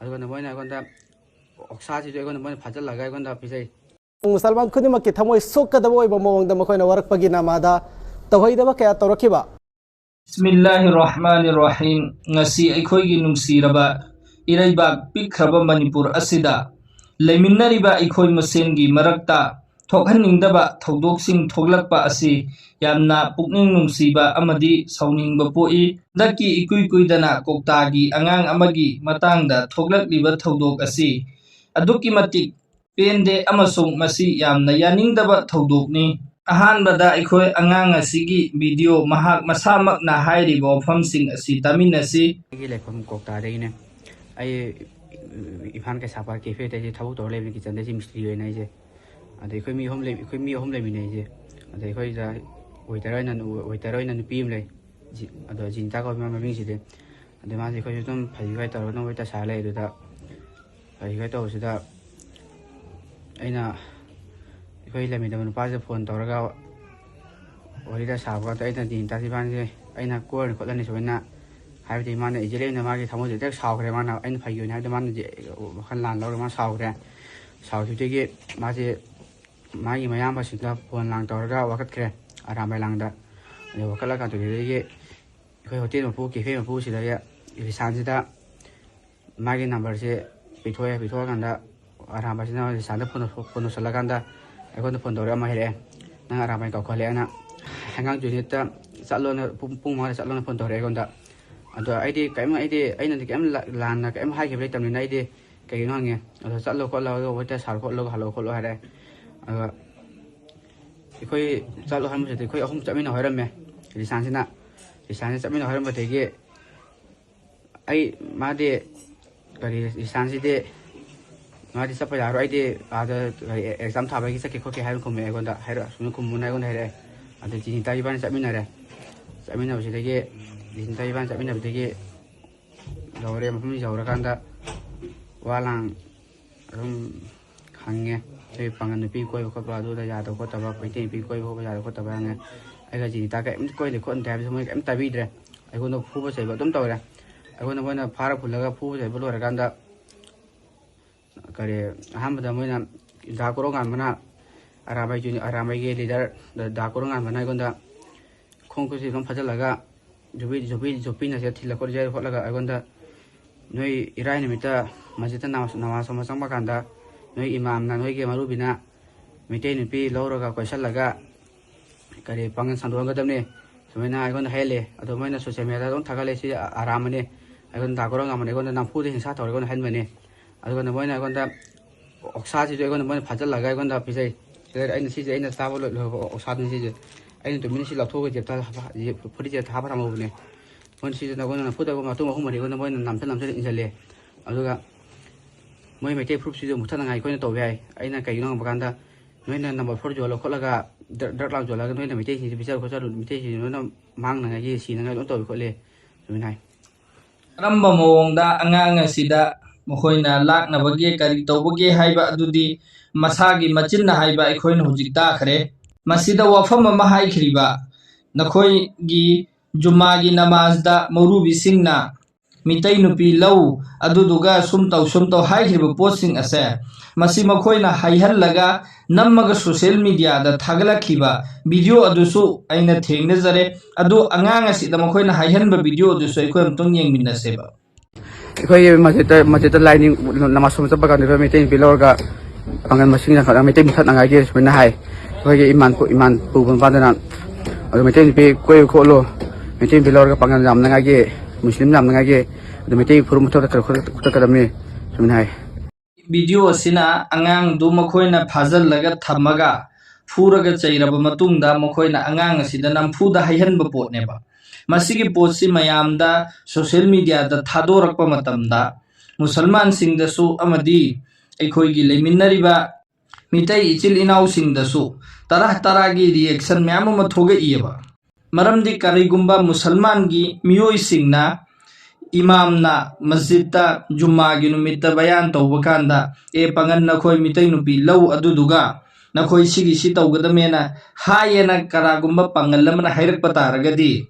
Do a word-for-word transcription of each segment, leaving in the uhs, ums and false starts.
ꯑꯗꯨꯒ ꯃꯣꯏꯅ ꯑꯩꯉꯣꯟꯗ ꯑꯣꯛꯁꯥꯁꯤꯁꯨ ꯑꯩꯉꯣꯟꯗ ꯃꯣꯏꯅ ꯐꯥꯖꯤꯜꯂꯒ ꯑꯩꯉꯣꯟꯗ ꯄꯤꯖꯩ꯫ ꯃꯨꯁꯜꯃꯥꯟ ꯈꯨꯗꯤꯡꯃꯛꯀꯤ ꯊꯃꯣꯏ ꯁꯣꯛꯀꯗꯕ ꯑꯣꯏꯕ ꯃꯑꯣꯡꯗ ꯃꯈꯣꯏꯅ ꯋꯥꯔꯛꯄꯒꯤ ꯅꯃꯥꯗ ꯇꯧꯍꯩꯗꯕ ꯀꯌꯥ ꯇꯧꯔꯛꯈꯤꯕ꯫ ꯕꯤꯁꯃꯤꯜꯂꯥꯍꯤꯔ ꯔꯍꯃꯥꯅꯤꯔ ꯔꯍꯤꯝ꯫ ꯉꯁꯤ ꯑꯩꯈꯣꯏꯒꯤ ꯅꯨꯡꯁꯤꯔꯕ ꯏꯔꯩꯕꯥꯛ ꯄꯤꯛꯈ꯭ꯔꯕ ꯃꯅꯤꯄꯨꯔ ꯑꯁꯤꯗ ꯂꯩꯃꯤꯟꯅꯔꯤꯕ ꯑꯩꯈꯣꯏ ꯃꯁꯦꯟꯒꯤ ꯃꯔꯛꯇ ꯊꯣꯛꯍꯟꯅꯤꯡꯗꯕ ꯊꯧꯗꯣꯛꯁꯤꯡ ꯊꯣꯛꯂꯛꯄ ꯑꯁꯤ ꯌꯥꯝꯅ ꯄꯨꯛꯅꯤꯡ ꯅꯨꯡꯁꯤꯕ ꯑꯃꯗꯤ ꯁꯥꯎꯅꯤꯡꯕ ꯄꯣꯛꯏ꯫ ꯍꯟꯗꯛꯀꯤ ꯏꯀꯨꯏ ꯀꯨꯏꯗꯅ ꯀꯣꯛꯇꯥꯒꯤ ꯑꯉꯥꯡ ꯑꯃꯒꯤ ꯃꯇꯥꯡꯗ ꯊꯣꯛꯂꯛꯂꯤꯕ ꯊꯧꯗꯣꯛ ꯑꯁꯤ ꯑꯗꯨꯛꯀꯤ ꯃꯇꯤꯛ ꯄꯦꯟꯗꯦ ꯑꯃꯁꯨꯡ ꯃꯁꯤ ꯌꯥꯝꯅ ꯌꯥꯅꯤꯡꯗꯕ ꯊꯧꯗꯣꯛꯅꯤ꯫ ꯑꯍꯥꯟꯕꯗ ꯑꯩꯈꯣꯏ ꯑꯉꯥꯡ ꯑꯁꯤꯒꯤ ꯚꯤꯗꯤꯑꯣ ꯃꯍꯥꯛ ꯃꯁꯥꯃꯛꯅ ꯍꯥꯏꯔꯤꯕ ꯋꯥꯐꯝꯁꯤꯡ ꯑꯁꯤ ꯇꯥꯃꯤꯟꯅꯁꯤ꯫ ꯑꯩꯒꯤ ꯂꯩꯐꯝ ꯀꯣꯛꯇꯥꯗꯒꯤꯅꯦ꯫ ꯑꯩ ꯏꯝꯐꯥꯜ ꯀꯩꯁꯥꯝꯄꯥꯠ ꯀꯦꯐꯦꯗ ꯑꯩꯁꯦ ꯊꯕꯛ ꯇꯧꯔ ꯂꯩꯕꯅꯤ, ꯀꯤꯆꯟꯗ ꯑꯩꯁꯦ ꯃꯤꯁꯇ꯭ꯔꯤ ꯑꯣꯏꯅ ꯑꯩꯁꯦ꯫ ꯑꯗ ꯑꯩꯈꯣꯏ ꯃꯤ ꯑꯍꯨꯝ ꯂꯩ, ꯑꯩꯈꯣꯏ ꯃꯤ ꯑꯍꯨꯝ ꯂꯩꯃꯤꯟꯅꯩꯁꯦ꯫ ꯑꯗ ꯑꯩꯈꯣꯏꯗ ꯋꯦꯇꯔ ꯑꯣꯏꯅ, ꯋꯦꯇꯔ ꯑꯣꯏꯅ ꯅꯨꯄꯤ ꯑꯃ ꯂꯩ꯫ ꯖꯤ-, ꯑꯗꯣ ꯖꯤꯅꯤꯇꯥ ꯀꯧꯏ ꯃꯥ ꯃꯃꯤꯡꯁꯤꯗꯤ꯫ ꯑꯗ ꯃꯥꯁꯦ ꯑꯩꯈꯣꯏꯁꯨ ꯑꯗꯨꯝ ꯐꯩ ꯐꯩ ꯇꯧꯔꯒ ꯑꯗꯨꯝ ꯋꯦꯇꯔ ꯁꯥꯔ ꯂꯩ꯫ ꯑꯗꯨꯗ ꯐꯩ ꯐꯩ ꯇꯧꯕꯁꯤꯗ ꯑꯩꯅ ꯑꯩꯈꯣꯏ ꯂꯩꯃꯤꯟꯅꯕ ꯅꯨꯄꯥꯁꯤꯗ ꯐꯣꯟ ꯇꯧꯔꯒ ꯋꯥꯔꯤꯗ ꯁꯥꯕ ꯀꯥꯟꯗ ꯑꯩꯅ ꯖꯤꯅꯤꯇꯥꯁꯤ ꯏꯕꯥꯅꯤꯁꯦ ꯑꯩꯅ ꯀꯣꯏꯔꯅꯤ ꯈꯣꯠꯂꯅꯤ ꯁꯨꯃꯥꯏꯅ ꯍꯥꯏꯕꯗꯤ ꯃꯥꯅ ꯏꯖꯤꯂꯤ ꯑꯣꯏꯅ ꯃꯥꯒꯤ ꯊꯃꯣꯏꯁꯦ ꯍꯦꯛꯇ ꯁꯥꯎꯈ꯭ꯔꯦ꯫ ꯃꯥꯅ ꯑꯩꯅ ꯐꯩ ꯑꯣꯏꯅ ꯍꯥꯏꯕꯗ ꯃꯥꯅ ꯋꯥꯈꯜ ꯂꯥꯟ ꯂꯧꯔꯒ ꯃꯥ ꯁꯥꯎꯈ꯭ꯔꯦ꯫ ꯁꯥꯎꯈꯤꯕꯗꯒꯤ ꯃꯥꯁꯦ ꯃꯥꯒꯤ ꯃꯌꯥꯝꯕꯁꯤꯡꯗ ꯐꯣꯟ ꯂꯥꯡ ꯇꯧꯔꯒ ꯋꯥꯀꯠꯈ꯭ꯔꯦ, ꯑꯔꯥꯝꯕꯥꯏ ꯂꯥꯡꯗ꯫ ꯑꯗꯩ ꯋꯥꯀꯠꯂꯀꯥꯟꯗꯨꯗꯒꯤ ꯑꯩꯈꯣꯏ ꯍꯣꯇꯦꯜ ꯃꯄꯨ, ꯀꯦꯐꯦ ꯃꯄꯨꯁꯤꯗ ꯔꯤꯁꯥꯟꯁꯤꯗ ꯃꯥꯒꯤ ꯅꯝꯕꯔꯁꯦ ꯄꯤꯊꯣꯛꯑꯦ꯫ ꯄꯤꯊꯣꯛꯑꯀꯥꯟꯗ ꯑꯔꯥꯝꯕꯥꯏꯁꯤꯅ ꯔꯤꯁꯥꯟꯗ ꯐꯣꯟ, ꯐꯣꯟ ꯇꯧꯁꯜꯂꯀꯥꯟꯗ ꯑꯩꯉꯣꯟꯗ ꯐꯣꯟ ꯇꯧꯔꯒ ꯑꯃ ꯍꯥꯏꯔꯛꯑꯦ, "ꯅꯪ ꯑꯔꯥꯝꯕꯥꯏ ꯀꯧꯈꯠꯂꯦꯅ ꯍꯩꯉꯥꯡ ꯌꯨꯅꯤꯠꯇ ꯆꯠꯂꯣꯅ ꯄꯨꯡ, ꯄꯨꯡ ꯃꯉꯥꯗ ꯆꯠꯂꯣꯅ ꯐꯣꯟ ꯇꯧꯔꯛꯑꯦ ꯑꯩꯉꯣꯟꯗ"꯫ ꯑꯗꯣ ꯑꯩꯗꯤ ꯀꯔꯤꯝ, ꯑꯩꯗꯤ, ꯑꯩꯅꯗꯤ ꯀꯔꯤꯝ ꯂꯥ-, ꯂꯥꯟꯅ ꯀꯔꯤꯝ ꯍꯥꯏꯈꯤꯕ ꯂꯩꯇꯕꯅꯤꯅ ꯑꯩꯗꯤ ꯀꯩꯒꯤꯅꯣ ꯍꯪꯉꯦ꯫ ꯑꯗꯣ "ꯆꯠꯂꯣ ꯈꯣꯠꯂꯣ, ꯑꯗꯣ ꯋꯦꯇꯔ ꯁꯥꯔꯣ ꯈꯣꯠꯂꯣ, ꯍꯜꯂꯣ ꯈꯣꯠꯂꯣ" ꯍꯥꯏꯔꯦ꯫ ꯑꯗꯨꯒ ꯑꯩꯈꯣꯏ ꯆꯠꯂꯣ ꯍꯥꯏꯕꯁꯤꯗꯤ ꯑꯩꯈꯣꯏ ꯑꯍꯨꯝ ꯆꯠꯃꯤꯟꯅꯧ ꯍꯥꯏꯔꯝꯃꯦ꯫ ꯔꯤꯁꯥꯟꯁꯤꯅ, ꯔꯤꯁꯥꯟꯁꯤꯅ ꯆꯠꯃꯤꯟꯅꯧ ꯍꯥꯏꯔꯝꯕꯗꯒꯤ ꯑꯩ, ꯃꯥꯗꯤ ꯀꯔꯤ, ꯔꯤꯁꯥꯟꯁꯤꯗꯤ ꯃꯥꯗꯤ ꯆꯠꯄ ꯌꯥꯔꯣꯏ, ꯑꯩꯗꯤ ꯑꯥꯗ ꯀꯔꯤ ꯑꯦꯛꯖꯥꯝ ꯊꯥꯕꯒꯤ ꯆꯠꯀꯦ ꯈꯣꯠꯀꯦ ꯍꯥꯏꯅ ꯈꯨꯝꯃꯦ ꯑꯩꯉꯣꯟꯗ, ꯍꯥꯏꯔꯛ-, ꯁꯨꯃꯥꯏꯅ ꯈꯨꯝꯃꯨꯅ ꯑꯩꯉꯣꯟꯗ ꯍꯥꯏꯔꯛꯑꯦ꯫ ꯑꯗꯨ ꯖꯤꯅꯤꯇꯥ ꯏꯕꯥꯅꯤ ꯆꯠꯃꯤꯟꯅꯔꯦ꯫ ꯆꯠꯃꯤꯟꯅꯕꯁꯤꯗꯒꯤ, ꯖꯤꯅꯤꯇꯥ ꯏꯕꯥꯅꯤ ꯆꯠꯃꯤꯟꯅꯕꯗꯒꯤ ꯌꯧꯔꯦ꯫ ꯃꯐꯝ ꯌꯧꯔꯀꯥꯟꯗ ꯋꯥ ꯂꯥꯡ ꯑꯗꯨꯝ ꯍꯪꯉꯦ꯫ ꯑꯩꯈꯣꯏ ꯄꯥꯡꯒꯜ ꯅꯨꯄꯤ ꯀꯣꯏꯕ ꯈꯣꯠꯄ ꯑꯗꯨꯗ ꯌꯥꯗꯕ ꯈꯣꯠꯇꯕ, ꯃꯩꯇꯩ ꯅꯨꯄꯤ ꯀꯣꯏꯕ ꯈꯣꯠꯄ ꯌꯥꯗꯕ ꯈꯣꯠꯇꯕ ꯍꯪꯉꯦ꯫ ꯑꯩꯒ ꯖꯤꯅꯤꯇꯥ ꯀꯔꯤꯝꯇ ꯀꯣꯏꯗꯦ ꯈꯣꯠꯇꯦ ꯍꯥꯏꯕꯁꯨ ꯃꯣꯏ ꯀꯔꯤꯝ ꯇꯥꯕꯤꯗ꯭ꯔꯦ꯫ ꯑꯩꯉꯣꯟꯗ ꯐꯨꯕ ꯆꯩꯕ ꯑꯗꯨꯝ ꯇꯧꯔꯦ꯫ ꯑꯩꯉꯣꯟꯗ ꯃꯣꯏꯅ ꯐꯥꯔ ꯄꯨꯜꯂꯒ ꯐꯨꯕ ꯆꯩꯕ ꯂꯣꯏꯔꯀꯥꯟꯗ ꯀꯔꯤ, ꯑꯍꯥꯟꯕꯗ ꯃꯣꯏꯅ ꯗꯥ ꯀꯣꯔꯧꯉꯥꯟꯕꯅ, ꯑꯔꯥꯃꯩ ꯖꯨꯅꯤ-, ꯑꯔꯥꯃꯩꯒꯤ ꯂꯤꯗꯔ ꯗꯥ ꯀꯣꯔꯧꯉꯥꯟꯕꯅ ꯑꯩꯉꯣꯟꯗ ꯈꯣꯡ ꯈꯨꯠꯁꯤ ꯑꯗꯨꯝ ꯐꯥꯖꯤꯜꯂꯒ ꯖꯣꯕꯤ, ꯖꯣꯕꯤ, ꯖꯣꯕꯤꯅ ꯁꯤꯗ ꯊꯤꯜꯂ ꯈꯣꯠꯂ ꯍꯣꯠꯂꯒ ꯑꯩꯉꯣꯟꯗ ꯅꯣꯏ ꯏꯔꯥꯏ ꯅꯨꯃꯤꯠꯇ ꯃꯁꯖꯤꯠꯇ ꯅꯃꯥꯖ, ꯅꯃꯥꯖ ꯁꯣꯟꯕ ꯆꯪꯕ ꯀꯥꯟꯗ ꯅꯣꯏ ꯏꯃꯥꯝꯅ ꯅꯣꯏꯒꯤ ꯃꯧꯔꯨꯕꯤꯅ ꯃꯩꯇꯩ ꯅꯨꯄꯤ ꯂꯧꯔꯒ ꯀꯣꯏꯁꯜꯂꯒ ꯀꯔꯤ ꯄꯥꯡꯒꯜ ꯁꯟꯗꯣꯛꯍꯟꯒꯗꯕꯅꯤ ꯁꯨꯃꯥꯏꯅ ꯑꯩꯉꯣꯟꯗ ꯍꯥꯏꯍꯜꯂꯦ꯫ ꯑꯗꯣ ꯃꯣꯏꯅ ꯁꯣꯁꯤꯌꯦꯜ ꯃꯦꯗꯤꯌꯥꯗ ꯑꯗꯨꯝ ꯊꯥꯒꯠꯂꯦ꯫ ꯁꯤ ꯑꯔꯥꯝꯕꯅꯤ, ꯑꯩꯉꯣꯟꯗ ꯗꯥ ꯀꯣꯔꯧꯉꯥꯟꯕꯅ ꯑꯩꯉꯣꯟꯗ ꯅꯝꯐꯨꯗ ꯍꯤꯡꯁꯥ ꯇꯧꯔꯒ ꯑꯩꯉꯣꯟꯗ ꯍꯥꯏꯍꯟꯕꯅꯤ꯫ ꯑꯗꯨꯒ ꯃꯣꯏꯅ ꯑꯩꯉꯣꯟꯗ ꯑꯣꯛꯁꯥꯁꯤꯁꯨ ꯑꯩꯉꯣꯟꯗ ꯃꯣꯏꯅ ꯐꯥꯖꯤꯜꯂꯒ ꯑꯩꯉꯣꯟꯗ ꯄꯤꯖꯩ꯫ ꯁꯤꯗ ꯑꯩꯅ, ꯁꯤꯁꯦ ꯑꯩꯅ ꯆꯥꯕ ꯂꯣꯏ-, ꯂꯣꯏꯍꯧꯕ ꯑꯣꯛꯁꯥꯗꯨꯅꯤ ꯁꯤꯁꯦ꯫ ꯑꯩꯅ ꯇꯨꯃꯤꯟꯅ ꯁꯤ ꯂꯧꯊꯣꯛꯑꯒ ꯖꯦꯞꯇ ꯍꯥꯞꯄ-, ꯖꯦꯞ-, ꯐꯨꯔꯤꯠ ꯖꯦꯞꯇ ꯍꯥꯞꯄ ꯊꯝꯍꯧꯕꯅꯦ꯫ ꯃꯣꯏꯅ ꯁꯤꯁꯤꯅ ꯑꯩꯉꯣꯟꯗ ꯅꯝꯐꯨꯗ ꯃꯇꯨꯡ ꯑꯍꯨꯝ ꯃꯔꯤ ꯑꯩꯉꯣꯟꯗ ꯃꯣꯏꯅ ꯅꯝꯁꯤꯜ ꯅꯝꯁꯤꯜ ꯏꯟꯁꯤꯜꯂꯦ꯫ ꯑꯗꯨꯒ ꯃꯣꯏ ꯃꯩꯇꯩ ꯐꯨꯔꯨꯞꯁꯤꯁꯨ ꯃꯨꯊꯠꯅꯉꯥꯏ ꯑꯩꯈꯣꯏꯅ ꯇꯧꯕ ꯌꯥꯏ꯫ ꯑꯩꯅ ꯀꯩꯒꯤꯅꯣ ꯍꯪꯕ ꯀꯥꯟꯗ, ꯅꯣꯏꯅ ꯅꯝꯕꯔ ꯐꯣꯔ ꯌꯣꯜꯂ ꯈꯣꯠꯂꯒ ꯗ꯭ꯔ-, ꯗ꯭ꯔꯒ ꯂꯥꯡ ꯌꯣꯜꯂꯒ ꯅꯣꯏꯅ ꯃꯩꯇꯩꯁꯤꯡꯁꯤ ꯄꯤꯖꯔ ꯈꯣꯠꯆꯔ ꯃꯩꯇꯩꯁꯤꯡꯁꯤ ꯂꯣꯏꯅ ꯃꯥꯡꯅꯉꯥꯏꯒꯤ, ꯁꯤꯅꯉꯥꯏ ꯂꯣꯏꯅ ꯇꯧꯏ ꯈꯣꯠꯂꯤ ꯑꯗꯨꯃꯥꯏꯅ ꯍꯥꯏ꯫ ꯀꯔꯝꯕ ꯃꯑꯣꯡꯗ ꯑꯉꯥꯡ ꯑꯁꯤꯗ ꯃꯈꯣꯏꯅ ꯂꯥꯛꯅꯕꯒꯦ, ꯀꯔꯤ ꯇꯧꯕꯒꯦ ꯍꯥꯏꯕ ꯑꯗꯨꯗꯤ ꯃꯁꯥꯒꯤ ꯃꯆꯤꯟꯅ ꯍꯥꯏꯕ ꯑꯩꯈꯣꯏꯅ ꯍꯧꯖꯤꯛ ꯇꯥꯈ꯭ꯔꯦ꯫ ꯃꯁꯤꯗ ꯋꯥꯐꯝ ꯑꯃ ꯍꯥꯏꯈ꯭ꯔꯤꯕ, ꯅꯈꯣꯏꯒꯤ ꯖꯨꯃꯥꯒꯤ ꯅꯃꯥꯖꯗ ꯃꯧꯔꯨꯕꯤꯁꯤꯡꯅ ꯃꯤꯇꯩ ꯅꯨꯄꯤ ꯂꯧ, ꯑꯗꯨꯗꯨꯒ ꯁꯨꯝ ꯇꯧ, ꯁꯨꯝ ꯇꯧ ꯍꯥꯏꯈ꯭ꯔꯤꯕ ꯄꯣꯠꯁꯤꯡ ꯑꯁꯦ, ꯃꯁꯤ ꯃꯈꯣꯏꯅ ꯍꯥꯏꯍꯜꯂꯒ ꯅꯝꯃꯒ ꯁꯣꯁꯤꯌꯦꯜ ꯃꯤꯗꯤꯌꯥꯗ ꯊꯥꯒꯠꯂꯛꯈꯤꯕ ꯚꯤꯗꯤꯑꯣ ꯑꯗꯨꯁꯨ ꯑꯩꯅ ꯊꯦꯡꯅꯖꯔꯦ꯫ ꯑꯗꯨ ꯑꯉꯥꯡ ꯑꯁꯤꯗ ꯃꯈꯣꯏꯅ ꯍꯥꯏꯍꯟꯕ ꯚꯤꯗꯤꯑꯣ ꯑꯗꯨꯁꯨ ꯑꯩꯈꯣꯏ ꯑꯃꯨꯛꯇꯪ ꯌꯦꯡꯃꯤꯟꯅꯁꯦꯕ꯫ ꯑꯩꯈꯣꯏꯒꯤ ꯃꯁꯖꯤꯠꯇ, ꯃꯁꯖꯤꯠꯇ ꯂꯥꯏ ꯅꯤꯡ-, ꯅꯃꯥꯖ ꯁꯣꯟꯕ ꯆꯠꯄ ꯀꯥꯟꯗ ꯑꯩꯈꯣꯏ ꯃꯩꯇꯩ ꯅꯨꯄꯤ ꯂꯧꯔꯒ ꯄꯥꯡꯒꯜ ꯃꯁꯤꯡ ꯌꯥꯝꯈꯠꯂꯒ ꯃꯩꯇꯩ ꯃꯨꯊꯠꯅꯉꯥꯏꯒꯤ ꯁꯨꯃꯥꯏꯅ ꯍꯥꯏ꯫ ꯑꯩꯈꯣꯏꯒꯤ ꯏꯃꯥꯟ ꯄꯨ-, ꯏꯃꯥꯟ ꯄꯨꯕ ꯅꯨꯄꯥꯗꯨꯅ, ꯑꯗꯣ ꯃꯩꯇꯩ ꯅꯨꯄꯤ ꯀꯣꯏꯌꯨ ꯈꯣꯠꯂꯨ, ꯃꯩꯇꯩ ꯅꯨꯄꯤ ꯂꯧꯔꯒ ꯄꯥꯡꯒꯜ ꯌꯥꯝꯅꯉꯥꯏꯒꯤ, ꯃꯨꯁꯂꯤꯝ ꯌꯥꯝꯅꯉꯥꯏꯒꯤ, ꯑꯗꯣ ꯃꯩꯇꯩ ꯐꯨꯔꯨꯞ ꯃꯨꯊꯠ-, ꯃꯨꯊꯠꯀꯗꯕꯅꯤ ꯁꯨꯃꯥꯏꯅ ꯍꯥꯏ꯫ ꯚꯤꯗꯤꯑꯣ ꯑꯁꯤꯅ ꯑꯉꯥꯡꯗꯨ ꯃꯈꯣꯏꯅ ꯐꯥꯖꯤꯜꯂꯒ ꯊꯝꯃꯒ ꯐꯨꯔꯒ ꯆꯩꯔꯕ ꯃꯇꯨꯡꯗ ꯃꯈꯣꯏꯅ ꯑꯉꯥꯡ ꯑꯁꯤꯗ ꯅꯝꯐꯨꯗ ꯍꯥꯏꯍꯟꯕ ꯄꯣꯠꯅꯦꯕ꯫ ꯃꯁꯤꯒꯤ ꯄꯣꯠꯁꯤ ꯃꯌꯥꯝꯗ ꯁꯣꯁꯤꯌꯦꯜ ꯃꯤꯗꯤꯌꯥꯗ ꯊꯥꯗꯣꯔꯛꯄ ꯃꯇꯝꯗ ꯃꯨꯁꯜꯃꯥꯟꯁꯤꯡꯗꯁꯨ ꯑꯃꯗꯤ ꯑꯩꯈꯣꯏꯒꯤ ꯂꯩꯃꯤꯟꯅꯔꯤꯕ ꯃꯤꯇꯩ ꯏꯆꯤꯜ ꯏꯅꯥꯎꯁꯤꯡꯗꯁꯨ ꯇꯔꯥ ꯇꯔꯥꯒꯤ ꯔꯤꯌꯦꯛꯁꯟ ꯃꯌꯥꯝ ꯑꯃ ꯊꯣꯛꯂꯛꯏꯑꯕ꯫ ꯃꯔꯝꯗꯤ ꯀꯔꯤꯒꯨꯝꯕ ꯃꯨꯁꯜꯃꯥꯟꯒꯤ ꯃꯤꯑꯣꯏꯁꯤꯡꯅ ꯏꯃꯥꯝꯅ ꯃꯁꯖꯤꯠꯇ ꯖꯨꯝꯃꯥꯒꯤ ꯅꯨꯃꯤꯠꯇ ꯕꯌꯥꯟ ꯇꯧꯕ ꯀꯥꯟꯗ, "ꯑꯦ ꯄꯥꯉꯟ, ꯅꯈꯣꯏ ꯃꯤꯇꯩ ꯅꯨꯄꯤ ꯂꯧ, ꯑꯗꯨꯗꯨꯒ ꯅꯈꯣꯏ ꯁꯤꯒꯤ ꯁꯤ ꯇꯧꯒꯗꯕꯅꯦꯅ" ꯍꯥꯏꯌꯦꯅ ꯀꯅꯥꯒꯨꯝꯕ ꯄꯥꯉꯜ ꯑꯃꯅ ꯍꯥꯏꯔꯛꯄ ꯇꯥꯔꯒꯗꯤ,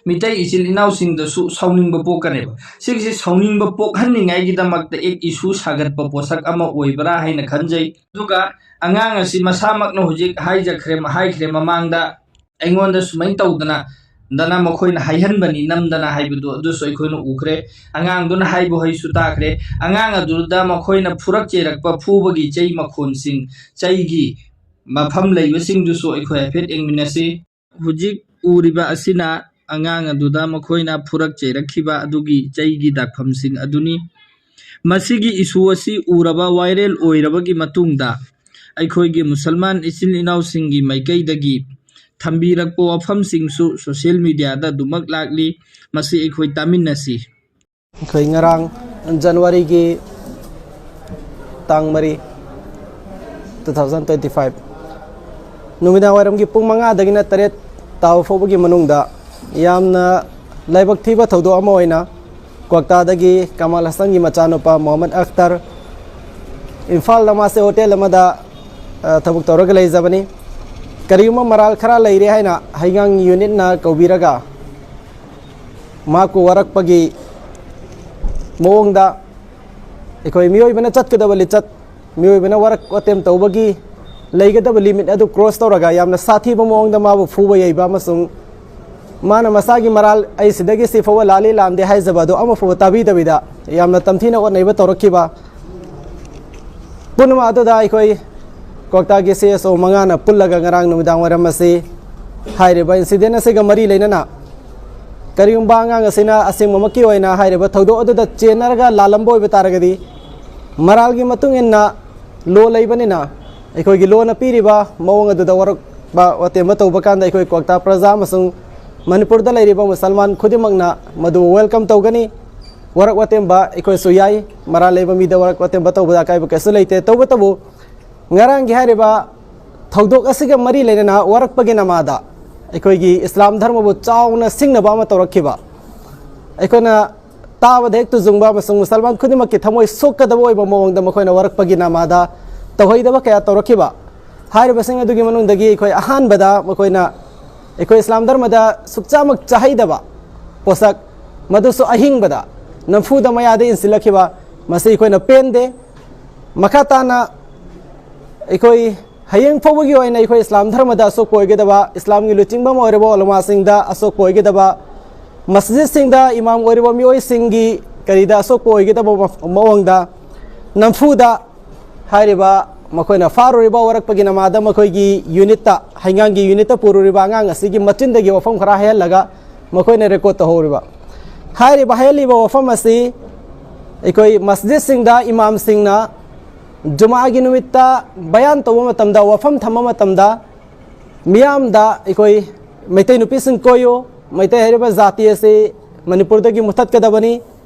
ꯃꯤꯇꯩ ꯏꯆꯤꯜ ꯏꯅꯥꯎꯁꯤꯡꯗꯁꯨ ꯁꯥꯎꯅꯤꯡꯕ ꯄꯣꯛꯀꯅꯦꯕ꯫ ꯁꯤꯒꯤꯁꯤ ꯁꯥꯎꯅꯤꯡꯕ ꯄꯣꯛꯍꯟꯅꯤꯡꯉꯥꯏꯒꯤꯗꯃꯛꯇ ꯑꯦꯛ ꯏꯁꯨ ꯁꯥꯒꯠꯄ ꯄꯣꯠꯁꯛ ꯑꯃ ꯑꯣꯏꯕ꯭ꯔꯥ ꯍꯥꯏꯅ ꯈꯟꯖꯩ꯫ ꯑꯗꯨꯒ ꯑꯉꯥꯡ ꯑꯁꯤ ꯃꯁꯥꯃꯛꯅ ꯍꯧꯖꯤꯛ ꯍꯥꯏꯖꯈ꯭ꯔꯦ, ꯍꯥꯏꯈ꯭ꯔꯦ ꯃꯃꯥꯡꯗ, ꯑꯩꯉꯣꯟꯗ ꯁꯨꯃꯥꯏꯅ ꯇꯧꯗꯅ, ꯗꯅ ꯃꯈꯣꯏꯅ ꯍꯥꯏꯍꯟꯕꯅꯤ ꯅꯝꯗꯅ ꯍꯥꯏꯕꯗꯨ, ꯑꯗꯨꯁꯨ ꯑꯩꯈꯣꯏꯅ ꯎꯈ꯭ꯔꯦ꯫ ꯑꯉꯥꯡꯗꯨꯅ ꯍꯥꯏꯕ ꯍꯩꯁꯨ ꯇꯥꯈ꯭ꯔꯦ꯫ ꯑꯉꯥꯡ ꯑꯗꯨꯗ ꯃꯈꯣꯏꯅ ꯐꯨꯔꯛ ꯆꯩꯔꯛꯄ, ꯐꯨꯕꯒꯤ ꯆꯩ ꯃꯈꯣꯟꯁꯤꯡ, ꯆꯩꯒꯤ ꯃꯐꯝ ꯂꯩꯕꯁꯤꯡꯗꯨꯁꯨ ꯑꯩꯈꯣꯏ ꯍꯥꯏꯐꯦꯠ ꯌꯦꯡꯃꯤꯟꯅꯁꯤ꯫ ꯍꯧꯖꯤꯛ ꯎꯔꯤꯕ ꯑꯁꯤꯅ ꯑꯉꯥꯡ ꯑꯗꯨꯗ ꯃꯈꯣꯏꯅ ꯐꯨꯔꯛ ꯆꯩꯔꯛꯈꯤꯕ ꯑꯗꯨꯒꯤ ꯆꯩꯒꯤ ꯗꯥꯛꯐꯝꯁꯤꯡ ꯑꯗꯨꯅꯤ꯫ ꯃꯁꯤꯒꯤ ꯏꯁꯨ ꯑꯁꯤ ꯎꯔꯕ, ꯋꯥꯏꯔꯦꯜ ꯑꯣꯏꯔꯕꯒꯤ ꯃꯇꯨꯡꯗ, ꯑꯩꯈꯣꯏꯒꯤ ꯃꯨꯁꯜꯃꯥꯟ ꯏꯆꯤꯜ ꯏꯅꯥꯎꯁꯤꯡꯒꯤ ꯃꯥꯏꯀꯩꯗꯒꯤ ꯊꯝꯕꯤꯔꯛꯄ ꯋꯥꯐꯝꯁꯤꯡꯁꯨ ꯁꯣꯁꯤꯌꯦꯜ ꯃꯤꯗꯤꯌꯥꯗ ꯑꯗꯨꯃꯛ ꯂꯥꯛꯂꯤ꯫ ꯃꯁꯤ ꯑꯩꯈꯣꯏ ꯇꯥꯃꯤꯟꯅꯁꯤ꯫ ꯑꯩꯈꯣꯏ ꯉꯔꯥꯡ, ꯖꯅꯋꯥꯔꯤꯒꯤ ꯇꯥꯡ ꯃꯔꯤ, two thousand twenty five, ꯅꯨꯃꯤꯗꯥꯡ ꯋꯥꯏꯔꯝꯒꯤ ꯄꯨꯡ ꯃꯉꯥꯗꯒꯤꯅ ꯇꯔꯦꯠ ꯇꯥꯕ ꯐꯥꯎꯕꯒꯤ ꯃꯅꯨꯡꯗ ꯌꯥꯝꯅ ꯂꯥꯏꯕꯛ ꯊꯤꯕ ꯊꯧꯗꯣꯛ ꯑꯃ ꯑꯣꯏꯅ ꯀ꯭ꯋꯥꯛꯇꯥꯗꯒꯤ ꯀꯃꯥꯜ ꯍꯁꯟꯒꯤ ꯃꯆꯥꯅꯨꯄꯥ ꯃꯣꯍꯝꯃꯗ ꯑꯈꯇꯔ, ꯏꯝꯐꯥꯜꯗ ꯃꯥꯁꯦ ꯍꯣꯇꯦꯜ ꯑꯃꯗ, ꯑ, ꯊꯕꯛ ꯇꯧꯔꯒ ꯂꯩꯖꯕꯅꯤ꯫ ꯀꯔꯤꯒꯨꯝꯕ ꯃꯔꯥꯜ ꯈꯔ ꯂꯩꯔꯦ ꯍꯥꯏꯅ ꯍꯩꯉꯥꯡ ꯌꯨꯅꯤꯠꯅ ꯀꯧꯕꯤꯔꯒ ꯃꯍꯥꯛꯄꯨ ꯋꯥꯔꯛꯄꯒꯤ ꯃꯑꯣꯡꯗ ꯑꯩꯈꯣꯏ ꯃꯤꯑꯣꯏꯕꯅ ꯆꯠꯀꯗꯕ ꯂꯤꯆꯠ, ꯃꯤꯑꯣꯏꯕꯅ ꯋꯥꯔꯛ ꯋꯥꯇꯦꯝ ꯇꯧꯕꯒꯤ ꯂꯩꯒꯗꯕ ꯂꯤꯃꯤꯠ ꯑꯗꯨ ꯀ꯭ꯔꯣꯁ ꯇꯧꯔꯒ ꯌꯥꯝꯅ ꯁꯥꯊꯤꯕ ꯃꯑꯣꯡꯗ ꯃꯥꯕꯨ ꯐꯨꯕ ꯌꯩꯕ ꯑꯃꯁꯨꯡ ꯃꯥꯅ ꯃꯁꯥꯒꯤ ꯃꯔꯥꯜ, "ꯑꯩ ꯁꯤꯗꯒꯤ ꯁꯤ ꯐꯥꯎꯕ ꯂꯥꯜꯂꯤ ꯂꯥꯟꯗꯦ" ꯍꯥꯏꯖꯕ ꯑꯗꯨ ꯑꯃꯐꯥꯎꯕ ꯇꯥꯕꯤꯗꯕꯤꯗ ꯌꯥꯝꯅ ꯇꯝꯊꯤꯅ ꯑꯣꯠꯅꯩꯕ ꯇꯧꯔꯛꯈꯤꯕ ꯄꯨꯝꯅꯃꯛ ꯑꯗꯨꯗ ꯑꯩꯈꯣꯏ ꯀ꯭ꯋꯥꯛꯇꯥꯒꯤ ꯁꯤ ꯑꯦꯁ ꯑꯣ ꯃꯉꯥꯅ ꯄꯨꯜꯂꯒ ꯉꯔꯥꯡ ꯅꯨꯃꯤꯗꯥꯡ ꯋꯥꯏꯔꯝ ꯑꯁꯤ ꯍꯥꯏꯔꯤꯕ ꯏꯟꯁꯤꯗꯦꯟ ꯑꯁꯤꯒ ꯃꯔꯤ ꯂꯩꯅꯅ ꯀꯔꯤꯒꯨꯝꯕ ꯑꯉꯥꯡ ꯑꯁꯤꯅ ꯑꯁꯦꯡꯕꯃꯛꯀꯤ ꯑꯣꯏꯅ ꯍꯥꯏꯔꯤꯕ ꯊꯧꯗꯣꯛ ꯑꯗꯨꯗ ꯆꯦꯟꯅꯔꯒ ꯂꯥꯜꯂꯝꯕ ꯑꯣꯏꯕ ꯇꯥꯔꯒꯗꯤ, ꯃꯔꯥꯜꯒꯤ ꯃꯇꯨꯡ ꯏꯟꯅ ꯂꯣ ꯂꯩꯕꯅꯤꯅ, ꯑꯩꯈꯣꯏꯒꯤ ꯂꯣꯅ ꯄꯤꯔꯤꯕ ꯃꯑꯣꯡ ꯑꯗꯨꯗ ꯋꯥꯔꯛꯄ ꯋꯥꯇꯦꯝꯕ ꯇꯧꯕ ꯀꯥꯟꯗ ꯑꯩꯈꯣꯏ ꯀ꯭ꯋꯥꯛꯇꯥ ꯄ꯭ꯔꯖꯥ ꯑꯃꯁꯨꯡ ꯃꯅꯤꯄꯨꯔꯗ ꯂꯩꯔꯤꯕ ꯃꯨꯁꯜꯃꯥꯟ ꯈꯨꯗꯤꯡꯃꯛꯅ ꯃꯗꯨ ꯋꯦꯜꯀꯝ ꯇꯧꯒꯅꯤ꯫ ꯋꯥꯔꯛ ꯋꯥꯇꯦꯝꯕ ꯑꯩꯈꯣꯏꯁꯨ ꯌꯥꯏ, ꯃꯔꯥꯜ ꯂꯩꯕ ꯃꯤꯗ ꯋꯥꯔꯛ ꯋꯥꯇꯦꯝꯕ ꯇꯧꯕꯗ ꯑꯀꯥꯏꯕ ꯀꯩꯁꯨ ꯂꯩꯇꯦ꯫ ꯇꯧꯕꯇꯕꯨ ꯉꯔꯥꯡꯒꯤ ꯍꯥꯏꯔꯤꯕ ꯊꯧꯗꯣꯛ ꯑꯁꯤꯒ ꯃꯔꯤ ꯂꯩꯅꯅ ꯋꯥꯔꯛꯄꯒꯤ ꯅꯃꯥꯗ ꯑꯩꯈꯣꯏꯒꯤ ꯏꯁꯂꯥꯝ ꯙꯔꯃꯕꯨ ꯆꯥꯎꯅ ꯁꯤꯡꯅꯕ ꯑꯃ ꯇꯧꯔꯛꯈꯤꯕ, ꯑꯩꯈꯣꯏꯅ ꯇꯥꯕꯗ ꯍꯦꯛ ꯇꯨꯖꯨꯡꯕ ꯑꯃꯁꯨꯡ ꯃꯨꯁꯜꯃꯥꯟ ꯈꯨꯗꯤꯡꯃꯛꯀꯤ ꯊꯃꯣꯏ ꯁꯣꯛꯀꯗꯕ ꯑꯣꯏꯕ ꯃꯑꯣꯡꯗ ꯃꯈꯣꯏꯅ ꯋꯥꯔꯛꯄꯒꯤ ꯅꯃꯥꯗ ꯇꯧꯍꯩꯗꯕ ꯀꯌꯥ ꯇꯧꯔꯛꯈꯤꯕ꯫ ꯍꯥꯏꯔꯤꯕꯁꯤꯡ ꯑꯗꯨꯒꯤ ꯃꯅꯨꯡꯗꯒꯤ ꯑꯩꯈꯣꯏ ꯑꯍꯥꯟꯕꯗ ꯃꯈꯣꯏꯅ ꯑꯩꯈꯣꯏ ꯏꯁꯂꯥꯝ ꯙꯔꯃꯗ ꯁꯨꯛꯆꯥꯃꯛ ꯆꯥꯍꯩꯗꯕ ꯄꯣꯠꯁꯛ, ꯃꯗꯨꯁꯨ ꯑꯍꯤꯡꯕꯗ ꯅꯝꯐꯨꯗ ꯃꯌꯥꯗ ꯏꯟꯁꯤꯜꯂꯛꯈꯤꯕ, ꯃꯁꯤ ꯑꯩꯈꯣꯏꯅ ꯄꯦꯟꯗꯦ꯫ ꯃꯈꯥ ꯇꯥꯅ ꯑꯩꯈꯣꯏ ꯍꯌꯦꯡ ꯐꯥꯎꯕꯒꯤ ꯑꯣꯏꯅ ꯑꯩꯈꯣꯏ ꯏꯁꯂꯥꯝ ꯙꯔꯃꯗ ꯑꯁꯣꯛꯄ ꯑꯣꯏꯒꯗꯕ, ꯏꯁꯂꯥꯝꯒꯤ ꯂꯨꯆꯤꯡꯕ ꯑꯃ ꯑꯣꯏꯔꯕ ꯎꯂꯃꯥꯁꯤꯡꯗ ꯑꯁꯣꯛꯄ ꯑꯣꯏꯒꯗꯕ, ꯃꯁꯖꯤꯗꯁꯤꯡꯗ ꯏꯃꯥꯝ ꯑꯣꯏꯔꯤꯕ ꯃꯤꯑꯣꯏꯁꯤꯡꯒꯤ ꯀꯔꯤꯗ ꯑꯁꯣꯛꯄ ꯑꯣꯏꯒꯗꯕ ꯃꯑꯣꯡꯗ ꯅꯝꯐꯨꯗ ꯍꯥꯏꯔꯤꯕ ꯃꯈꯣꯏꯅ ꯐꯥꯔꯨꯔꯤꯕ ꯋꯥꯔꯛꯄꯒꯤ ꯅꯃꯥꯗ ꯃꯈꯣꯏꯒꯤ ꯌꯨꯅꯤꯠꯇ, ꯍꯩꯉꯥꯡꯒꯤ ꯌꯨꯅꯤꯠꯇ ꯄꯨꯔꯨꯔꯤꯕ ꯑꯉꯥꯡ ꯑꯁꯤꯒꯤ ꯃꯆꯤꯟꯗꯒꯤ ꯋꯥꯐꯝ ꯈꯔ ꯍꯥꯏꯍꯜꯂꯒ ꯃꯈꯣꯏꯅ ꯔꯦꯀꯣꯔꯠ ꯇꯧꯍꯧꯔꯤꯕ꯫ ꯍꯥꯏꯔꯤꯕ ꯍꯥꯏꯍꯜꯂꯤꯕ ꯋꯥꯐꯝ ꯑꯁꯤ ꯑꯩꯈꯣꯏ ꯃꯁꯖꯤꯗꯁꯤꯡꯗ ꯏꯃꯥꯝꯁꯤꯡꯅ ꯖꯨꯃꯥꯒꯤ ꯅꯨꯃꯤꯠꯇ ꯕꯌꯥꯟ ꯇꯧꯕ ꯃꯇꯝꯗ, ꯋꯥꯐꯝ ꯊꯝꯕ ꯃꯇꯝꯗ, ꯃꯤꯌꯥꯝꯗ ꯑꯩꯈꯣꯏ ꯃꯩꯇꯩ ꯅꯨꯄꯤꯁꯤꯡ ꯀꯣꯏꯌꯨ, ꯃꯩꯇꯩ ꯍꯥꯏꯔꯤꯕ ꯖꯥꯇꯤ ꯑꯁꯤ ꯃꯅꯤꯄꯨꯔꯗꯒꯤ ꯃꯨꯊꯠꯀꯗꯕꯅꯤ,